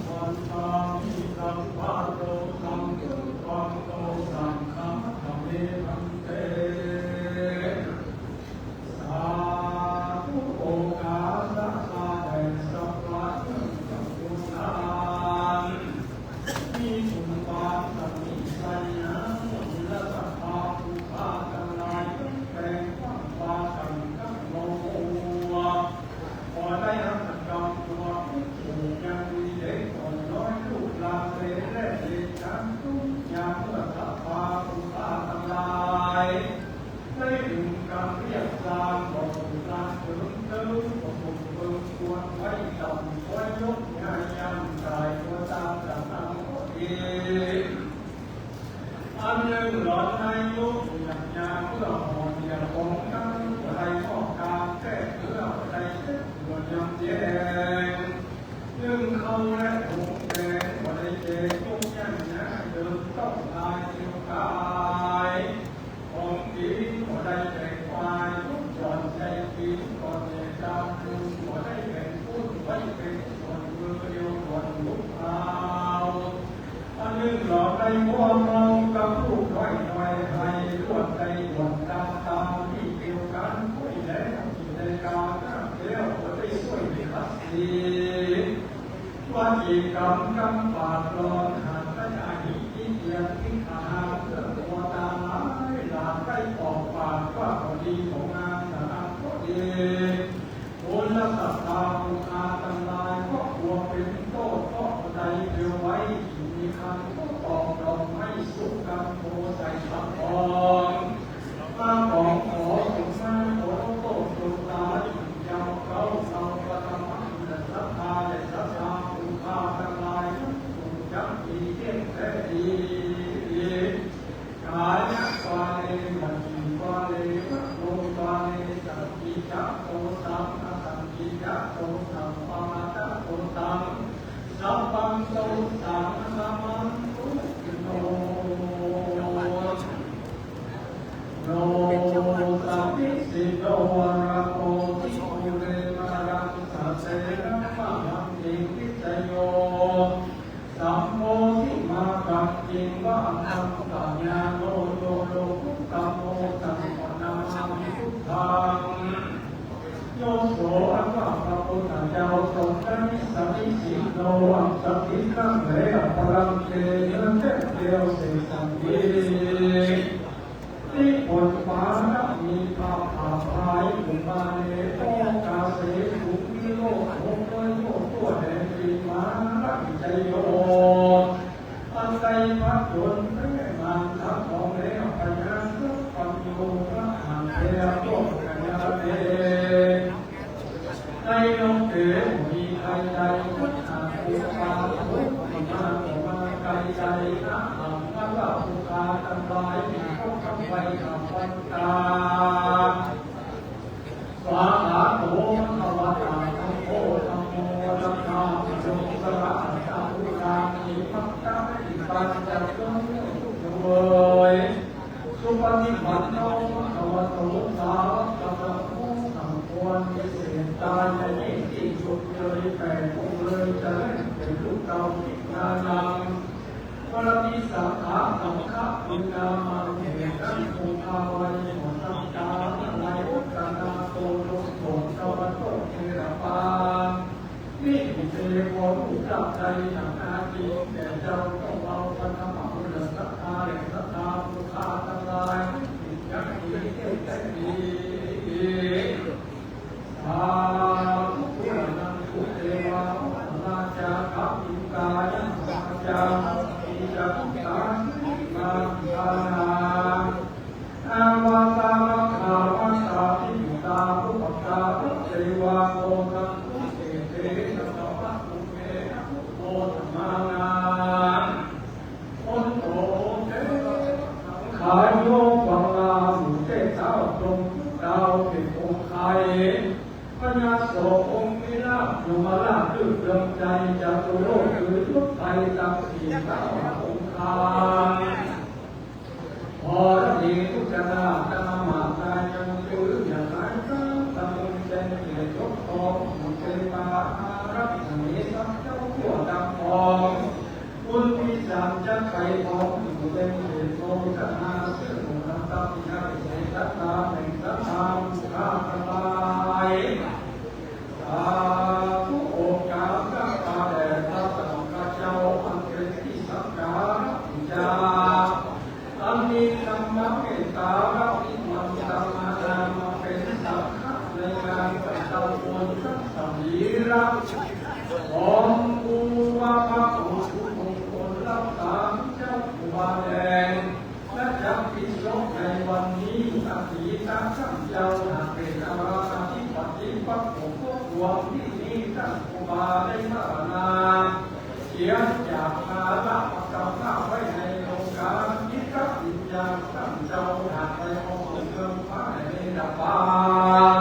vandāmi sabbarogaṃ supattho saṅghaṃ namāmi bhante. สาธุ โอภาสะ ข้าแต่สัพพะเทวดา มีคุณปานสมิชัยนะ และสัพพะผู้ข้าทั้งหลาย แปลงความปากันทั้งโลก ขอได้รับกรรมตัวผู้ถูกยังมีเด็กอ่อนน้อยลูกหลานเหลนและเหลนช้างทุกอย่างเมื่อสัพพะผู้ข้าทั้งหลาย ได้ถึงการเรียกสร้างบอกบุตรหลานเถิงเถิงบอกบุตรเบิ่งควรไว้ต่ำ คอยยกง่ายย่ำตายตัวตามจากนั้นก็ดี อันหนึ่งหลอนในยุคหยักยาเพื่อห่อเหี่ยวของทั้งผู้ใดมอบกามแก้เพื่อผู้ใดเจ็บปวดยำแยง นึ่งเข้าและผงแกงบ่ได้แจก ยกย่างนะเดิมต้องตายเดียวกาย ของกินบ่ได้แบ่งฝ่าย ทุกหย่อนใจกินก่อนแก่จานหนึ่งบ่ได้แบ่งปุ้นไว้เป็นส่วนมือเดียวก่อนลุกเอา อันหนึ่งหลอนในมัวเมากับลูกน้อยน้อยให้ลวดใจด่วนตามตามที่เดียวกัน คุยแล้วกินในกาหน้าแล้วบ่ได้ช่วยในคัดสี วจีกรรมกำปากหลอน หากได้อาหิ ที่เกียรติที่ขาเพื่อตัวตาย หลานได้ออกปากว่าก็ดี ของนางสนมก็ดี คุณศรัทธาผู้ข้าทั้งหลาย เพราะกลัวเป็นโทษ เพราะผู้ใดเดียวไว้อยู่ในคันก็ตอกดอกไม้สุกรรมโพใส่พระทอง ข้าของขอสงฆ์มาขอโทษดวงตาจุ่มยาวเก้าเสาปฐมะ และศรัทธาและศรัทธาผู้ข้าทั้งหลาย ทั้งผู้จักมีเที่ยงแท้ดี กายะ วาเร วจี วาเร มโน วาเร สันติจะ โตสัง อสันติจะ โตสัง ปมาทะ โตสัง สัพพัง โตสัง สมัง ตุโน โน สัพพิสิโน วะระโพธิ ภูเร มะระ สะเสนะ มะหัง ติง วิสโย สัมโพธิมากัง ติง วะหัง สัญญาโน โย โลกุตตะโม ตัง ขอนามสามิ พุทธัง โย โส อันว่าพระพุทธเจ้าทรงได้สถิตโน อันสถิตนั่งแล้ว พลังเต เนื้อแก้วเดียวเสกสรรนี้ สาธุ Bhagavato dhammo dhammo dhammo dhammo sāramaṃ เวย Supaṭipanno bhagavato sāvakasaṅgho สมควรแก่เจตนา ยินดีชมเชยแผ่บุญเลยจะเล่นเป็นลูกเต่าทิพย์นานัง ปรมิสสาขาสังฆะปุณณามังเหตุนั้นคงคาไว้หมดสังขารอะไรอุตตนาโตลงโสตะวันโตเทระปา นี่เทวรูปใดหนักนาทีแก่เจ้าต้องเอาปฐมบุญศรัทธาแห่งศรัทธาผู้ข้าทั้งหลายที่ติดยังดีเทศดี Sādhu. Pūranaṃ bhūteva mahārājā Kāpilavatthave mahārājā Mahābhī ca Puttā Siriyā Dukkhānaṃ Āvasā Maggāvatthābhiyutā Bhuppā Devā Koṭāsū Te Tejasā Sabbe Bhūte Anumodanā Hontu Te Saṅghāyo ฟังลาหมู่เทพเจ้าพรหมดาวเกศองค์ไค พญาโศกองค์วิราชยมราชรื่นเริงใจ จตุโลกคือยุทธไทยตังสี่เก้าองค์คา ธรณีทุกชนาตามากมายยังจื้ออย่างไร สร้างตำบลเป็นเกียรติยศของหมู่เทพาอารักษา มีทรัพย์เจ้าทั่วทั้งปวง บุญพิสารจะไขของอยู่เป็นเหตุโภชนา ซึ่งหมู่นำตามที่ให้เศรษฐาแห่งศรัทธาผู้ข้าทั้งหลาย สาธุ โอการะข้าแด่พระสังฆเจ้าอันเป็นที่สักการะบูชา อันมีธรรมเมตตาและนิวันตมานามมาเป็นสักขะในงานประจำบุญทั้งสรีระของผู้ว่าพระองค์ผู้มงคลรับตามเจ้าผู้ว่าแดง และจักพิสกในวันนี้อดีตท่านเจ้าหากเป็นอาราธิปติพระองค์พวกรวมที่นี่ท่านผู้ว่าได้มรณา เสียจากภาระกรรมไว้ในโลกามิตวิญญาณท่านเจ้าหากไปองค์เมืองพระในระบาง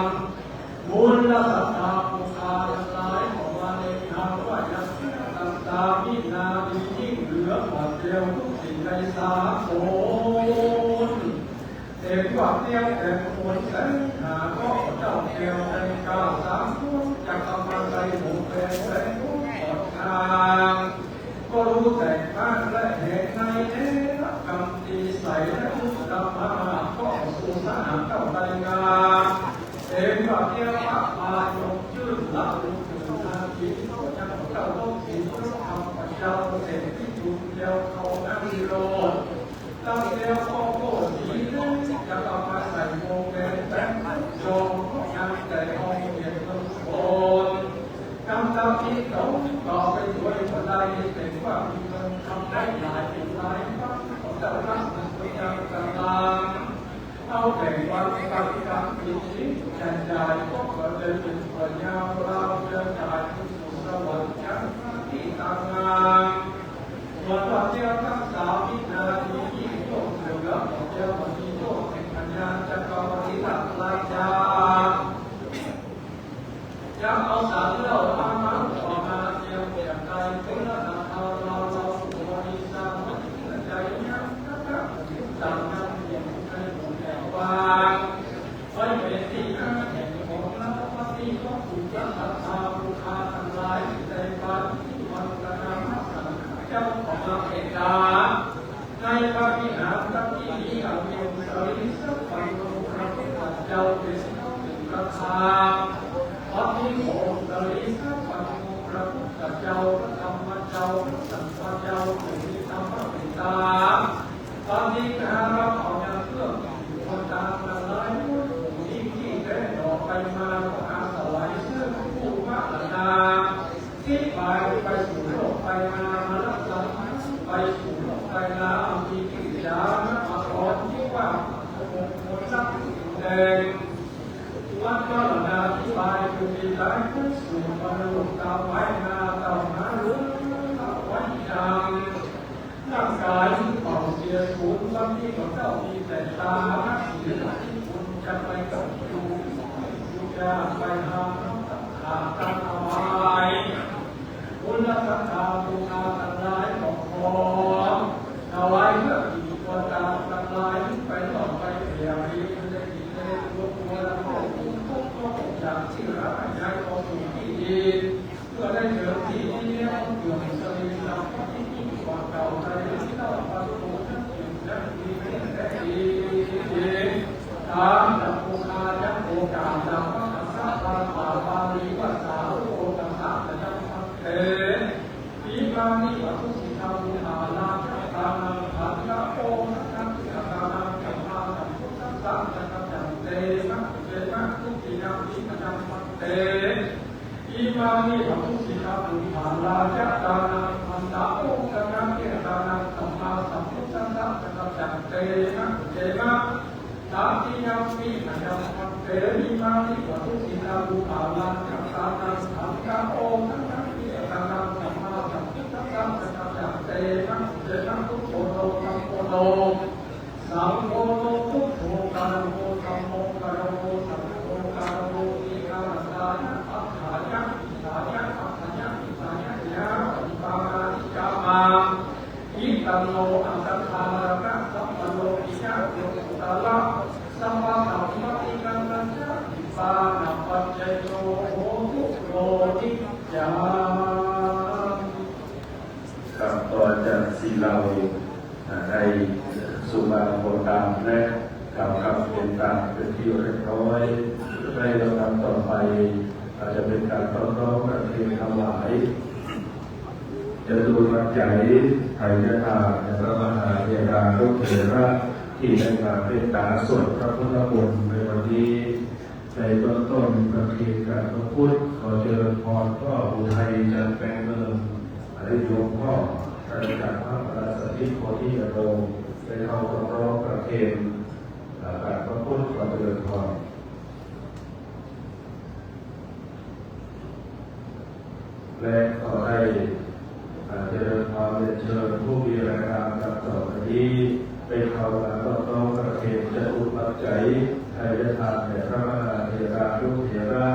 บุญและศรัทธาผู้ข้าทั้งหลายขอมาในนามว่ายังเสียต่างตามินาดียิ่งเหลือกว่าเดียวทุกสิ่งในสากล เอกว่าเดียวแต่คนแสนหาก็เจ้าแก้วแห่งกาสามคนจักรพรรดิหมู่แปดแสนผู้ปอดทาง ก็รู้แต่ข้างและแห่งในเนรกรรมตีใสและมุตตะมาก็สู่สหาเจ้าไตรกา เทวะเทวะพายกชื่นละลุกถึงนาทีก็ยังเจ้าลบสินลบธรรมพระเจ้าเสด็จที่จุดเดียวเขานั้นโลด ตั้งแต่พ่อโคตรสีเล็กจะต้องมาใส่โมงแดงแบงจองก็ยังแต่ห้องเย็นเมืองโคน กำลังที่เขาต่อไปด้วยก็ได้เห็นว่ามีเงินทำได้หลายเป็นหลายครั้งของเจ้ารักมันก็ยังกำลัง เอาแต่วันกลางคืนที่จะจ่ายก็เกิดเป็นปัญญาเราจะจ่ายที่สุดสวรรค์ชั้นที่ต่างงาน ส่วนว่าเที่ยวทั้งสามวินาทีที่โยกเหลือของเที่ยววันนี้โยกแห่งปัญญาจักรวรรดิราชา จะเอาสารเหล้ามาเมาออกมาเตรียมเตรียมใจเพื่อทำเอาเราเราสุขบริสารวัตถุใจยังพระเจ้าถึงสั่งนำเตรียมใจหมดแล้วว่าไว้เป็นที่นั่งแห่งของเราปฏิบัติพระสัทธาผู้ข้าทั้งหลายในปาฏิวันตนามสังฆเจ้าของเราเอกา ในพระวิหารทั้งที่นี้อันเป็นสรีสัพพันโนพระพุทธเจ้าเป็นเจ้าเป็นประธาน พระภิกขุสรีสัพพันโนพระพุทธเจ้าพระธรรมเจ้าพระสังฆเจ้าผู้มีธรรมเมตตา ปฏิหารเอายังเครื่องอยู่บนตามละลายผู้นี้ที่แท้ออกไปมาก็หาถวายซึ่งผู้มรณา ที่ไปไปสู่โลกไปมามารักษาไปสู่โลกไปนามีกิริยามาสอนที่ว่าคนรักแดงวัดมรณาที่ไปคือปีตายผู้สู่มรณะตามไปนาต่อหาหลวงเอาไว้ยังร่างกายเป่าสี เรียนศูนย์วันนี้ของเจ้ามีแต่ทานศีลที่คุณจะไปกับอยู่อยู่ยากไปหาน้ำตาตาตาถวายคุณสัตตาบูชาทั้งหลายของขอถวายเพื่อกิจควรตามทั้งหลายไปต่อไปเสียรีในกิจในตัวตัวและพวกคุณทุกพระองค์อย่างที่รักย้ายของอยู่ที่ดี เพื่อได้เสริมที่นี้เพื่อให้เสน่ห์นำพระที่ยิ่งกว่าเก่าในที่เล่าประตูนั้นอยู่นั้นมีเพียงแต่ดีตามหลักโภคายักโภกาตามพระคัสสะปาปาปาลีวัสสาโอตถะยัมพันเต อิมานิปัตถุสิทามุหาราชาตานังขันธะโอทันติอาตานังสัมมาสัมพุทธัสสะจักจันเตมะเตมะทุติยมปิมะยังพันเต Imāni pathūsītāmuṃ, mārā ca tānā bhaṇḍā, oghatiṇṇā ca tānā sammā sambuddhassa sakaccaṃ, tena khuddema tatiyampi mayaṃ bhaṇḍe. Imāni pathūsītāmuṃ, mārā ca tānā bhaṇḍā, oghatiṇṇā ca tānā sammā sambuddhassa sakaccaṃ, tena khuddema buddho no dhammo no saṅgho no buddho, karano dhammo karano saṅgho, karano dīgharattā ca atthāya hitāya saddhāya hitāya ca. Yāvadīpa karāmi kāmaṃ, itanno antaṭṭhānakasappaṃ, lokiyaṃ lokuttaraṃ sabbasampattidhammacārīpaññāpaccayo hotu no niccaṃ. ครับ ต่อจากที่เรา อ่า ได้สวดมนต์ตามและกล่าวคำเปญตามเป็นที่เรียบร้อย ในลำดับต่อไป อาจจะเป็นการต้อนรับประเคนถวาย จตุปัจจัยไทยทานแด่พระมหาเถรานุเถระ ที่ได้มาเมตตาสวดพระพุทธมนต์ในวันนี้ ในเบื้องต้นประเคนกราบพระพุทธ ขอเจริญพรพ่ออุทัย จันทร์แปงเมือง อดีตหลวงพ่อ อาจารย์พระปราสถิตโพธิยาโน ได้เข้าร่วมร้องประเคน อ่า กราบพระพุทธ ขอเจริญพร และขอได้ อ่า เจริญพรเรียนเชิญผู้มีรายการรับต่อไปนี้ ได้เข้ามาต้อนรับประเคนจตุปัจจัยไทยทานแด่พระมหาเถรานุเถระ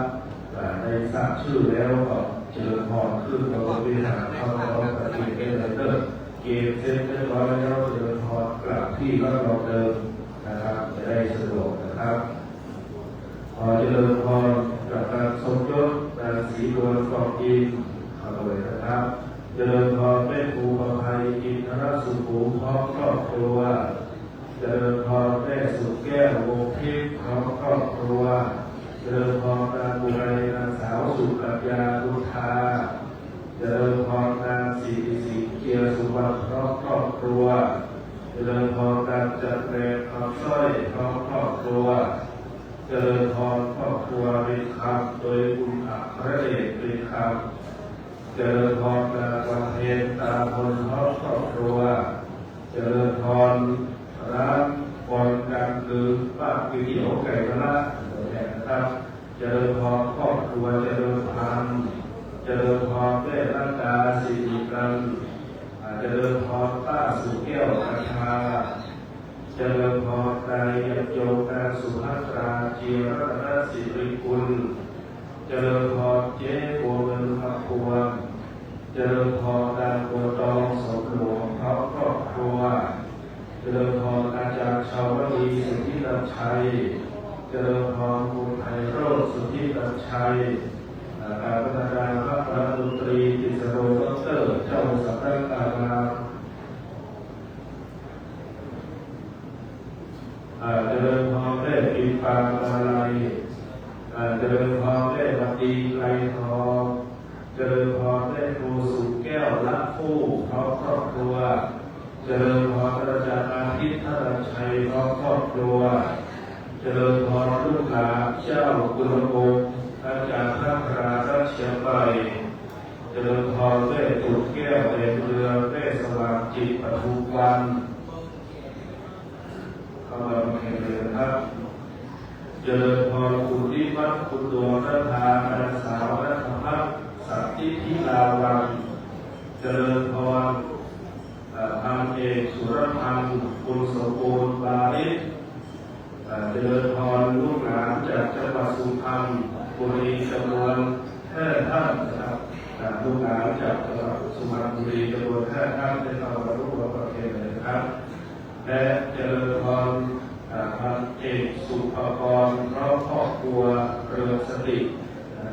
อ่า ได้ทราบชื่อแล้วก็เจริญพรขึ้นพระพุทธวิหารเข้าต้อนรับประเคนได้เลยเด้อ เกณฑ์เสร็จเรียบร้อยแล้ว เจริญพรกลับที่รับรองเดิมนะครับ จะได้สะดวกนะครับ ขอเจริญพรกับนางสมยศ นางศรีนวล กองอิน เข้าไปนะครับ เจริญพรแม่ครูประภัย อินทรสุขู พร้อมครอบครัว เจริญพรแม่สุขแก้ว วงศ์ทิพย์ พร้อมครอบครัว เจริญพรนางอุไร นางสาวสุกัญญา บุญทา เจริญพรนางสิริสิงห์ เจียสุวรรณ พร้อมครอบครัว เจริญพรนางจันแรม คำสร้อย พร้อมครอบครัว เจริญพรครอบครัวเพ็ญคำ โดยคุณอัครเดช เพ็ญคำ เจริญพรนางวันเพ็ญ ตาพล พร้อมครอบครัว เจริญพรร้านบอลกัน หรือบ้านก๋วยเตี๋ยวไก่มะระ ตัวแทนนะครับ เจริญพรครอบครัวเจริญพันธุ์ เจริญพรแม่รัตดา สิริกัน อ่า เจริญพรป้าสุแก้ว กันทา เจริญพรนายยันยง นางสุภัตรา จีรัตนสิริกุล เจริญพรเจ๊บัวเงิน คำพวง เจริญพรนางบัวตอง สมหลวง พร้อมครอบครัว เจริญพรอาจารย์ชาวดี สุทธินันชัย เจริญพรคุณไพโรจน์ สุทธินันชัย อ่า การพัฒนาพระรัตนตรี ติสโร ด็อกเตอร์ เจ้าสำนักอาราม อ่า เจริญพรแม่ปิงปาง มาลัย อ่า เจริญพรแม่วันดี ไกรทอง เจริญพรแม่ครูสุแก้ว ละผู้ พร้อมครอบครัว เจริญพรอาจารย์อาทิตย์ ธนชัย พร้อมครอบครัว เจริญพรลูกหลานเจ้ากุลวงศ์ อาจารย์พัทรา รัชเชียงใหม่ เจริญพรแม่ตุ่นแก้ว แดงเรือง แม่สว่างจิต ปทุมวัน เข้ามาประเคนเลยนะครับ เจริญพรคุณนิวัฒน์ คุณดวงนภา นางสาวณัฐพัฒน์ สันติธิลาวัลย์ เจริญพร เอ่อ พันเอ สุรพันธ์ บุญสมบูรณ์ วานิช เอ่อ เจริญพร ลูกหลานจากจังหวัดสุพรรณบุรีจำนวนห้าท่านนะครับ อ่า ลูกหลานจากจังหวัดสุพรรณบุรีจำนวนห้าท่านได้เข้ามาร่วมประเคนเลยนะครับ และเจริญพร อ่า พันเอกสุภกร พร้อมครอบครัว เรืองสถิต อ่า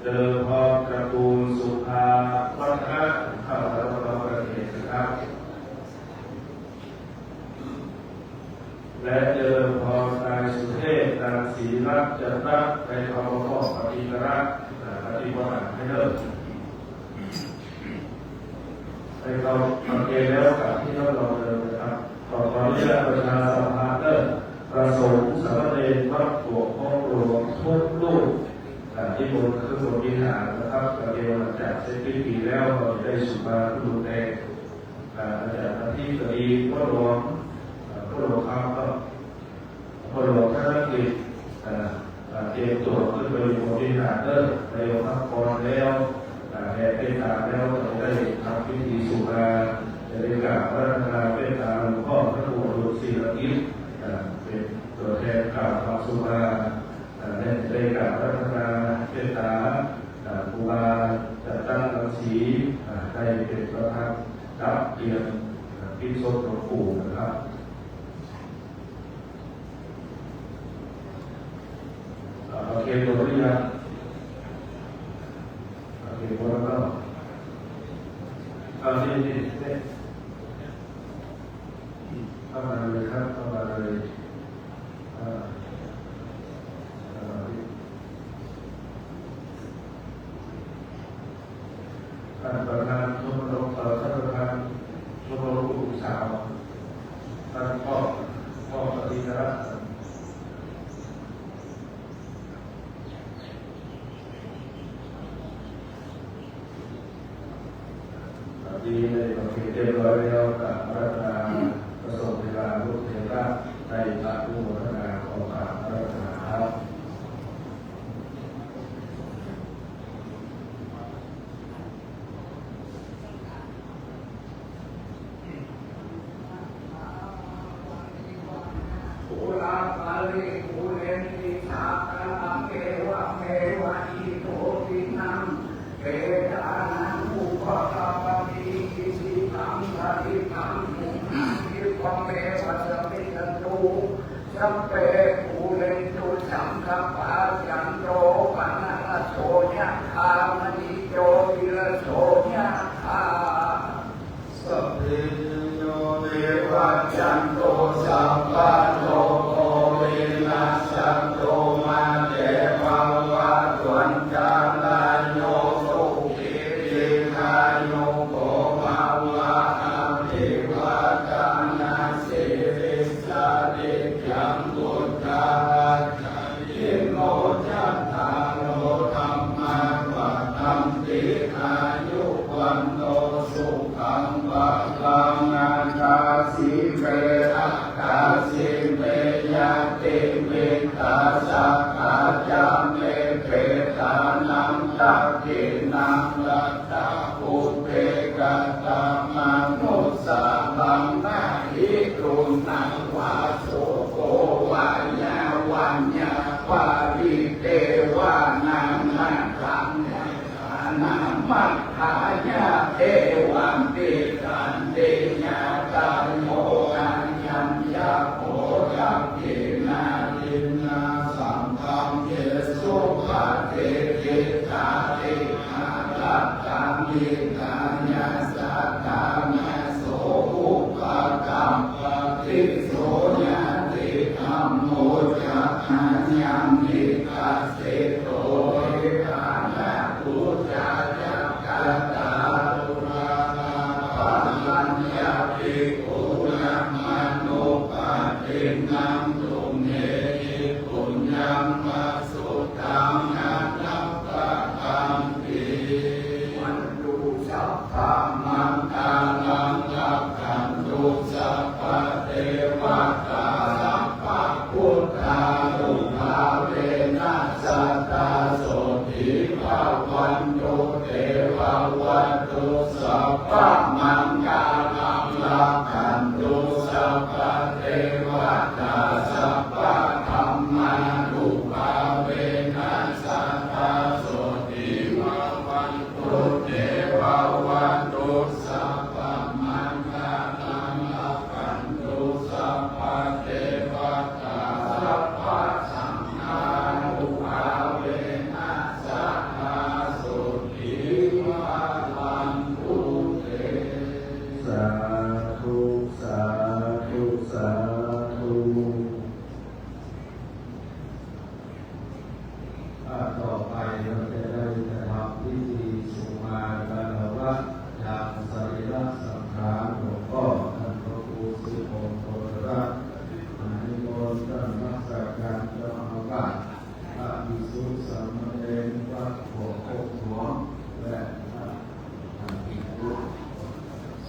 เจริญพร การ์ตูน สุภา วัฒนะ เข้ามาร่วมประเคนนะครับ และเจริญพร นายสุเทพ นางศรีรัตน์ จันทรัตน์ ได้เข้ามามอบปฏิกระ อ่า ปฏิบัติให้เลิก ได้เข้าประเคนแล้วกับที่รับรองเดิมนะครับ ขออนุญาตประชาสัมพันธ์เรื่อง พระสงฆ์สามเณรวัดหัวโค้งหลวงทุกรูป อ่า ที่บนเครื่องบนวิหารนะครับ ประเคนหลังจากเสร็จพิธีแล้ว เราจะได้สุภาพบุรุษแดง อ่า อาจารย์อธิบดีพ่อหลวง อ่า พ่อหลวงครับ ก็ พ่อหลวงธนกิจ อ่า อ่า เตรียมตัวขึ้นไปอยู่บนวิหารเด้อ นายกพักผ่อนแล้ว อ่า แผ่เมตตาแล้ว เราได้ทำพิธีสุภา จะได้กราบอาราธนาเมตตาหลวงพ่อพระครูอดุลศิลกิจ อ่า เป็นตัวแทนกล่าวคำสุภา อ่า และจะได้กราบอาราธนาเมตตา อ่า ครูบาจัดตั้งรังสี อ่า ได้เป็นประธานรับเรียน อ่า พิธีศพหลวงปู่นะครับ อ่า โอเค หมดหรือยัง โอเค หมดแล้วเนาะ เอา นี่ นี่ นี่ เข้ามาเลยครับ เข้ามาเลย อ่า อ่า ท่านประธานชมรม เอ่อ ท่านประธานชมรมผู้หญิงสาว ท่านมอบ มอบปฏิกระ ตอนนี้ได้ประเคนเรียบร้อยแล้ว กราบอาราธนาพระสงฆ์เทวานุเทระ ได้อนุโมทนา ขอกราบอาราธนาครับ Pūraparipureṇti sāgaraṃ, evameva ito dinnaṃ petānaṃ upakappati. Icchitaṃ patthitaṃ tumhaṃ khippameva samijjhatu, sabbe pūrentu saṅkappā, cando paṇṇaraso yathā, maṇi jotiraso yathā. Sabbītiyo vivajjantu, sabbarogo vinassatu, mā te bhavatvantarāyo, sukhī dīghāyuko bhava. Abhivādanasīlissa niccaṃ vuḍḍhāpacāyino, cattāro dhammā vaḍḍhanti, āyu vaṇṇo sukhaṃ balaṃ. Mātā sī me, akā sī me, ñātimittā sakhā ca me, petānaṃ dakkhiṇaṃ dajjā, pubbe katamanussaraṃ. Na hi ruṇṇaṃ vā soko vā, yā vaññā paridevanā, nakkhattamanāmathāya, evampi khantiya kāyo. Ayañca kho dakkhiṇā dinnā, saṅghamhi suppatiṭṭhāsi, ārakkhaṃ hitāyassa, ṭhānaso upakappati. So ñātidhammo ca ayaṃ nidassito, petāna pūjā ca katā, uḷārā paññaphi, guṇaṃ anuppadinnaṃ, tumhehi puññaṃ pasutaṃ anappakanti. Bhavatu sabbamaṅgalaṃ, rakkhantu sabbadevatā, sabbabuddhānubhāvena, sadā sotthī bhavantu te. Bhavatu sabbamaṅgalaṃ. Sabbadevatā sabbadhammānubhāvena sadā sotthī bhavantu te. Bhavatu sabbamaṅgalaṃ rakkhantu sabbadevatā sabbasaṅghānubhāvena sadā sotthī bhavantu te. Sādhu, sādhu, sādhu. อ่า ต่อไปเราจะได้กระทำพิธีสุมากาละวะทางสรีระสังขารหลวงพ่อท่านพระครูสุพงศ์โพธรัตน์ นิมนต์ท่านรักษาการเจ้าอาวาส พระภิกษุสามเณร วัดโคกหลวง และพระภิกษุ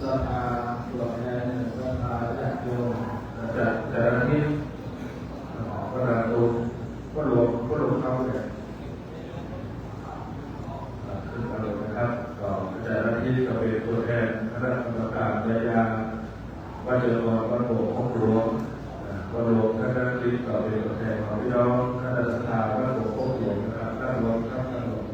ศรัทธา ตัวแทนศรัทธาญาติโยม จากแต่ละทิศ พระดาตุง พระหลวง พระหลวงเขาเนี่ย อ่า ขึ้นมาเลยนะครับ ก็แต่ละทิศก็เป็นตัวแทนคณะกรรมการยายา วัดเจริญพร วัดโบสถ์โคกหลวง อ่า วัดหลวง คณะทิศก็เป็นตัวแทนของพี่น้องคณะศรัทธาวัดโบสถ์โคกหลวงนะครับ นั่งลงครับ นั่งลง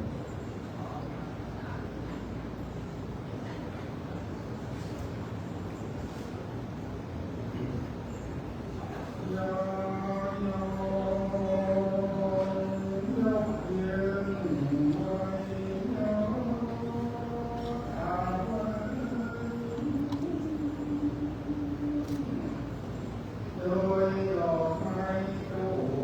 โดยดอกไม้ทูป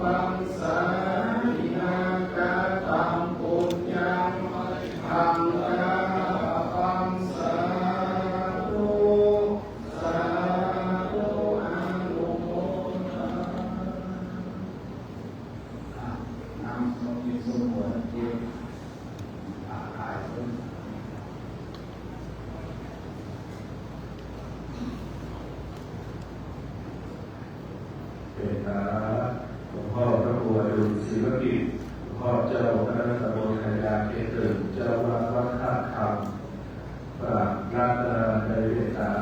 Sāminā kataṃ puññaṃ mayhaṃ dātabbaṃ. Sādhu, sādhu, anumodāmi. เมตตา หลวงพ่อพระครูอดุล ศิลกิจ หลวงพ่อเจ้าคณะตำบลไทยาเขตหนึ่ง เจ้าวัดวัดท่าคำ กราบรัตนาในเมตตา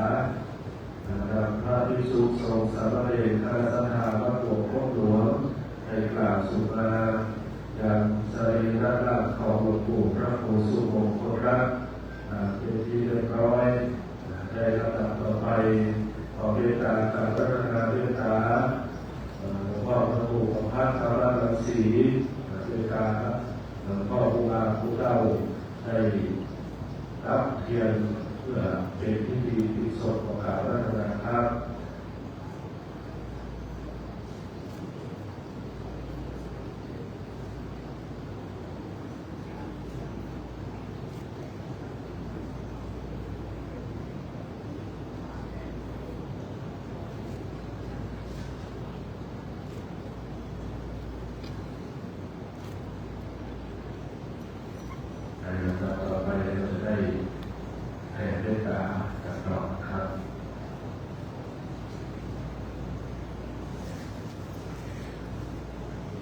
นำพระภิกษุสงฆ์สามเณรคณะศรัทธาวัดโป่งโคกหลวง ได้กราบสุมายังสรีระร่างของหลวงปู่พระครูสุมงคลรัตน์ อ่า เป็นที่เรียบร้อย อ่า ได้ลำดับต่อไป ขอเมตตากราบอาราธนาเมตตา เอ่อ หลวงพ่อพระครูประภัส ธรรมรังสี อ่า เมตตา หลวงพ่อครูบาครูเต้า ได้รับเทียนเพื่อเป็นพิธีอุทิศศพ ขอกราบอาราธนาครับ ในลำดับต่อไปเราจะได้แผ่เมตตากันต่อนะครับ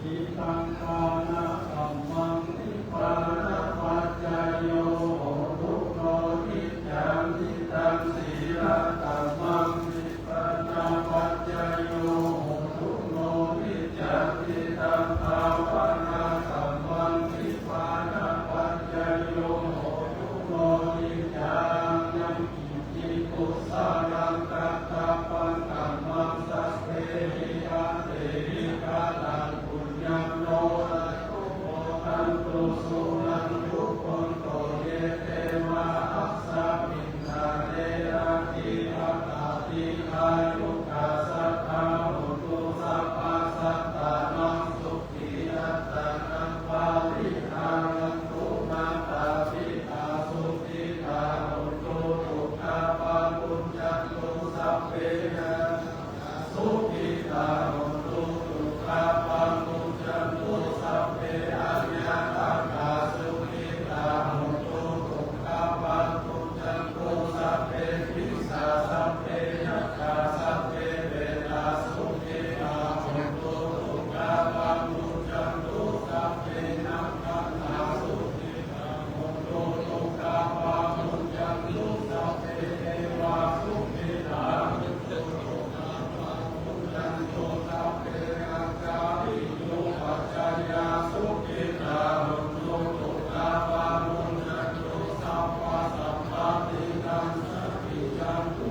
Idaṃ dānakammaṃ nibbānapaccayo hotu no niccaṃ. Idaṃ sīlakammaṃ nibbānapaccayo hotu no niccaṃ. Idaṃ bhāvanākammaṃ nibbānapaccayo hotu no niccaṃ. Yamkiñci kusalaṃ kattabbaṃ kammaṃ sabbehi katehi kataṃ puññaṃ no anumodantu suṇantu bhonto ye devā asmiṃ ṭhāne adhigatā dīghāyukā sadā hontu sabbasattānaṃ sukhī attānaṃ pariharantu. Mātā pitā sukhitā hontu dukkhā pamuñcantu sabbe ñātakā sukhitā hontu dukkhā pamuñcantu sabbe aññātakā sukhitā hontu dukkhā pamuñcantu sabbe pisā sabbe yakkhā sabbe petā sukhitā hontu dukkhā pamuñcantu sabbe nakkhattā sukhitā hontu dukkhā pamuñcantu sabbe devā sukhitā hontu dukkhā pamuñcantu sabbe akālī yupajjhāyā sukhitā hontu dukkhā pamuñcantu sabbasampattidhaṃ sampajjhantu.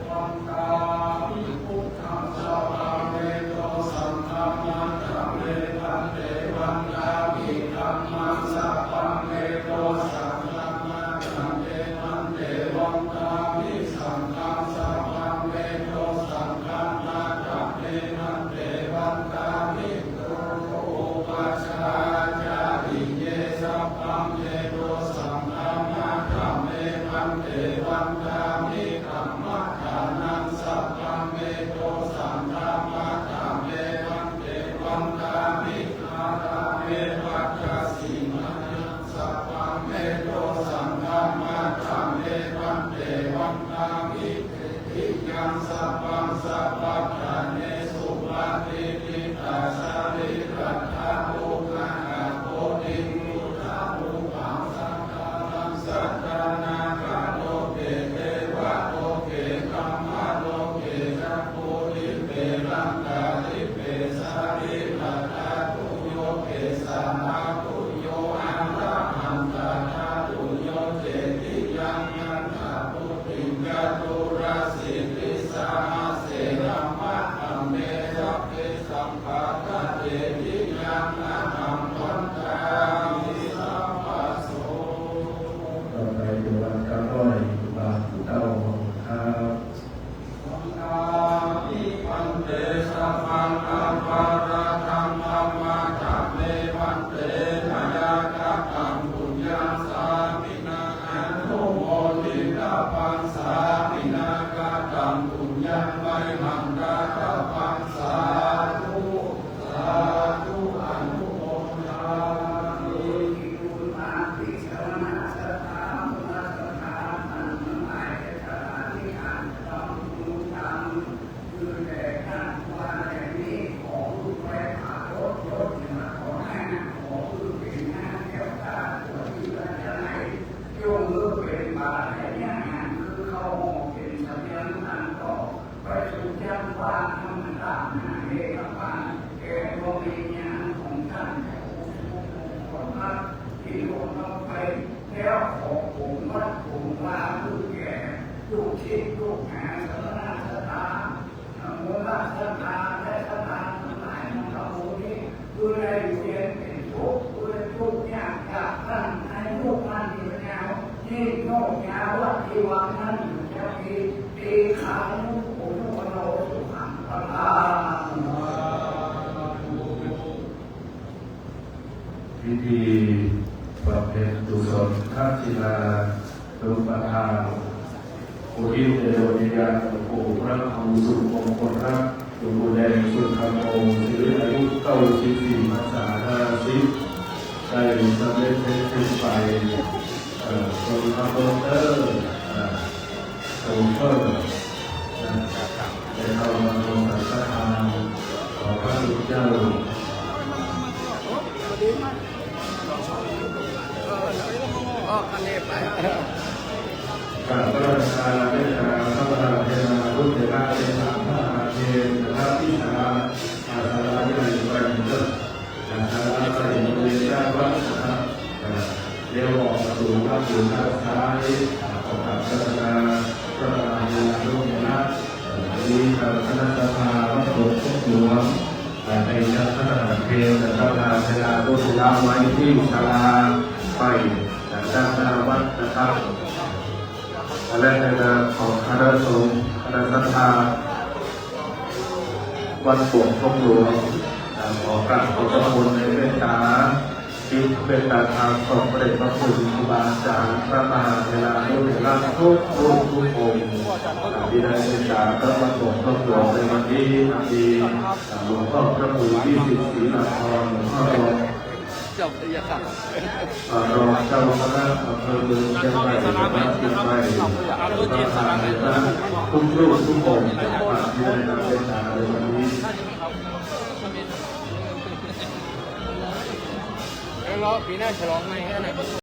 Vandāmi buddhaṃ sabbaṃ me dosaṃ khamatha me bhante. Vandāmi dhammaṃ sabbaṃ me dosaṃ khamatha me bhante. Vandāmi saṅghaṃ sabbaṃ me dosaṃ khamatha me bhante. Vandāmi guru upajjhāyācariye sabbaṃ me dosaṃ khamatha me bhante. Vandāmi kammaṭṭhānaṃ sabbaṃ me dosaṃ khamatha me bhante. Vandāmi ārāme bhaddasīmānaṃ sabbaṃ me dosaṃ khamatha me bhante. Vandāmi tiyaṃ sabbaṃ sabbaṭṭhānesu patiṭṭhitā sārīrikadhātu mahābodhiṃ buddharūpaṃ sakkāraṃ satānāgaloke devaloke brahmaloke ca purime gantādīpe sārīrikadhātuyo kesā dhātuyo arahantadhātuyo cetiyaṃ gandhapo tiṃ caturāsītisahassenamaddhaṃ me sabbe saṅkhātā cetiyaṃ ahaṃ vandāmi sabbaso. ต่อไปเป็นวัดกล้วยบางเต้าครับ Vandāmi bhante sabbaṃ aparā ยาวะเทวานันจะเปเตขังโอโนโนสุขังพลัง พิธีบำเพ็ญกุศลทักษิณานุปทาน อุทิศแด่ดวงวิญญาณหลวงปู่พระครูสุมงคลรัตน์ หลวงปู่แดงสุธรรมโม สิริอายุเก้าสิบสี่พรรษาห้าสิบ ได้สำเร็จเสร็จสิ้นไป เอ่อ ทรงรับรถเตอร์ เอ่อ โชเฟอร์ นะ ได้เข้ามาทรงสังฆทาน ขอพระคุณเจ้า กราบพระราชทานเมตตาพระประธานเทวานุเถระเตสะพระอาเทนนะครับ ที่ศาลา อ่า ศาลาที่ไหนไปนะครับ ศาลาใต้บริเวณด้านวัดนะครับ อ่า เลี้ยวออกประตูวัดอยู่ด้านซ้าย อ่า ขอกราบพระราชทานพระประธานเทวานุเถระ อ่า วันนี้ทางคณะสภาวัดโบสถ์โคกหลวง อ่า ได้จัดพระทหารเพลงและพระประธานเทวานุเถระไว้ที่ศาลาใหม่ อ่า ด้านหน้าวัดนะครับ และในนามของคณะสงฆ์คณะศรัทธาวัดโบสถ์โคกหลวง อ่า ขอกราบขอบพระคุณในเมตตา จิตเมตตาธรรมของพระเดชพระคุณครูบาอาจารย์พระมหาเถรานุเถระทุกรูปทุกองค์ อ่า ที่ได้เมตตาพระวัดโบสถ์โคกหลวงในวันนี้ อันมี อ่า หลวงพ่อพระครูวิสิทธิ์ศรีลาภรณ์ หลวงพ่อรอง เจ้าพระยาค่ะ อ่ารองเจ้าคณะอำเภอเมืองเชียงใหม่ จังหวัดเชียงใหม่ ประธานในคณะทุกรูปทุกองค์ ที่ได้รับเมตตาในวันนี้ เดี๋ยวรอปีหน้าฉลองใหม่ให้หน่อย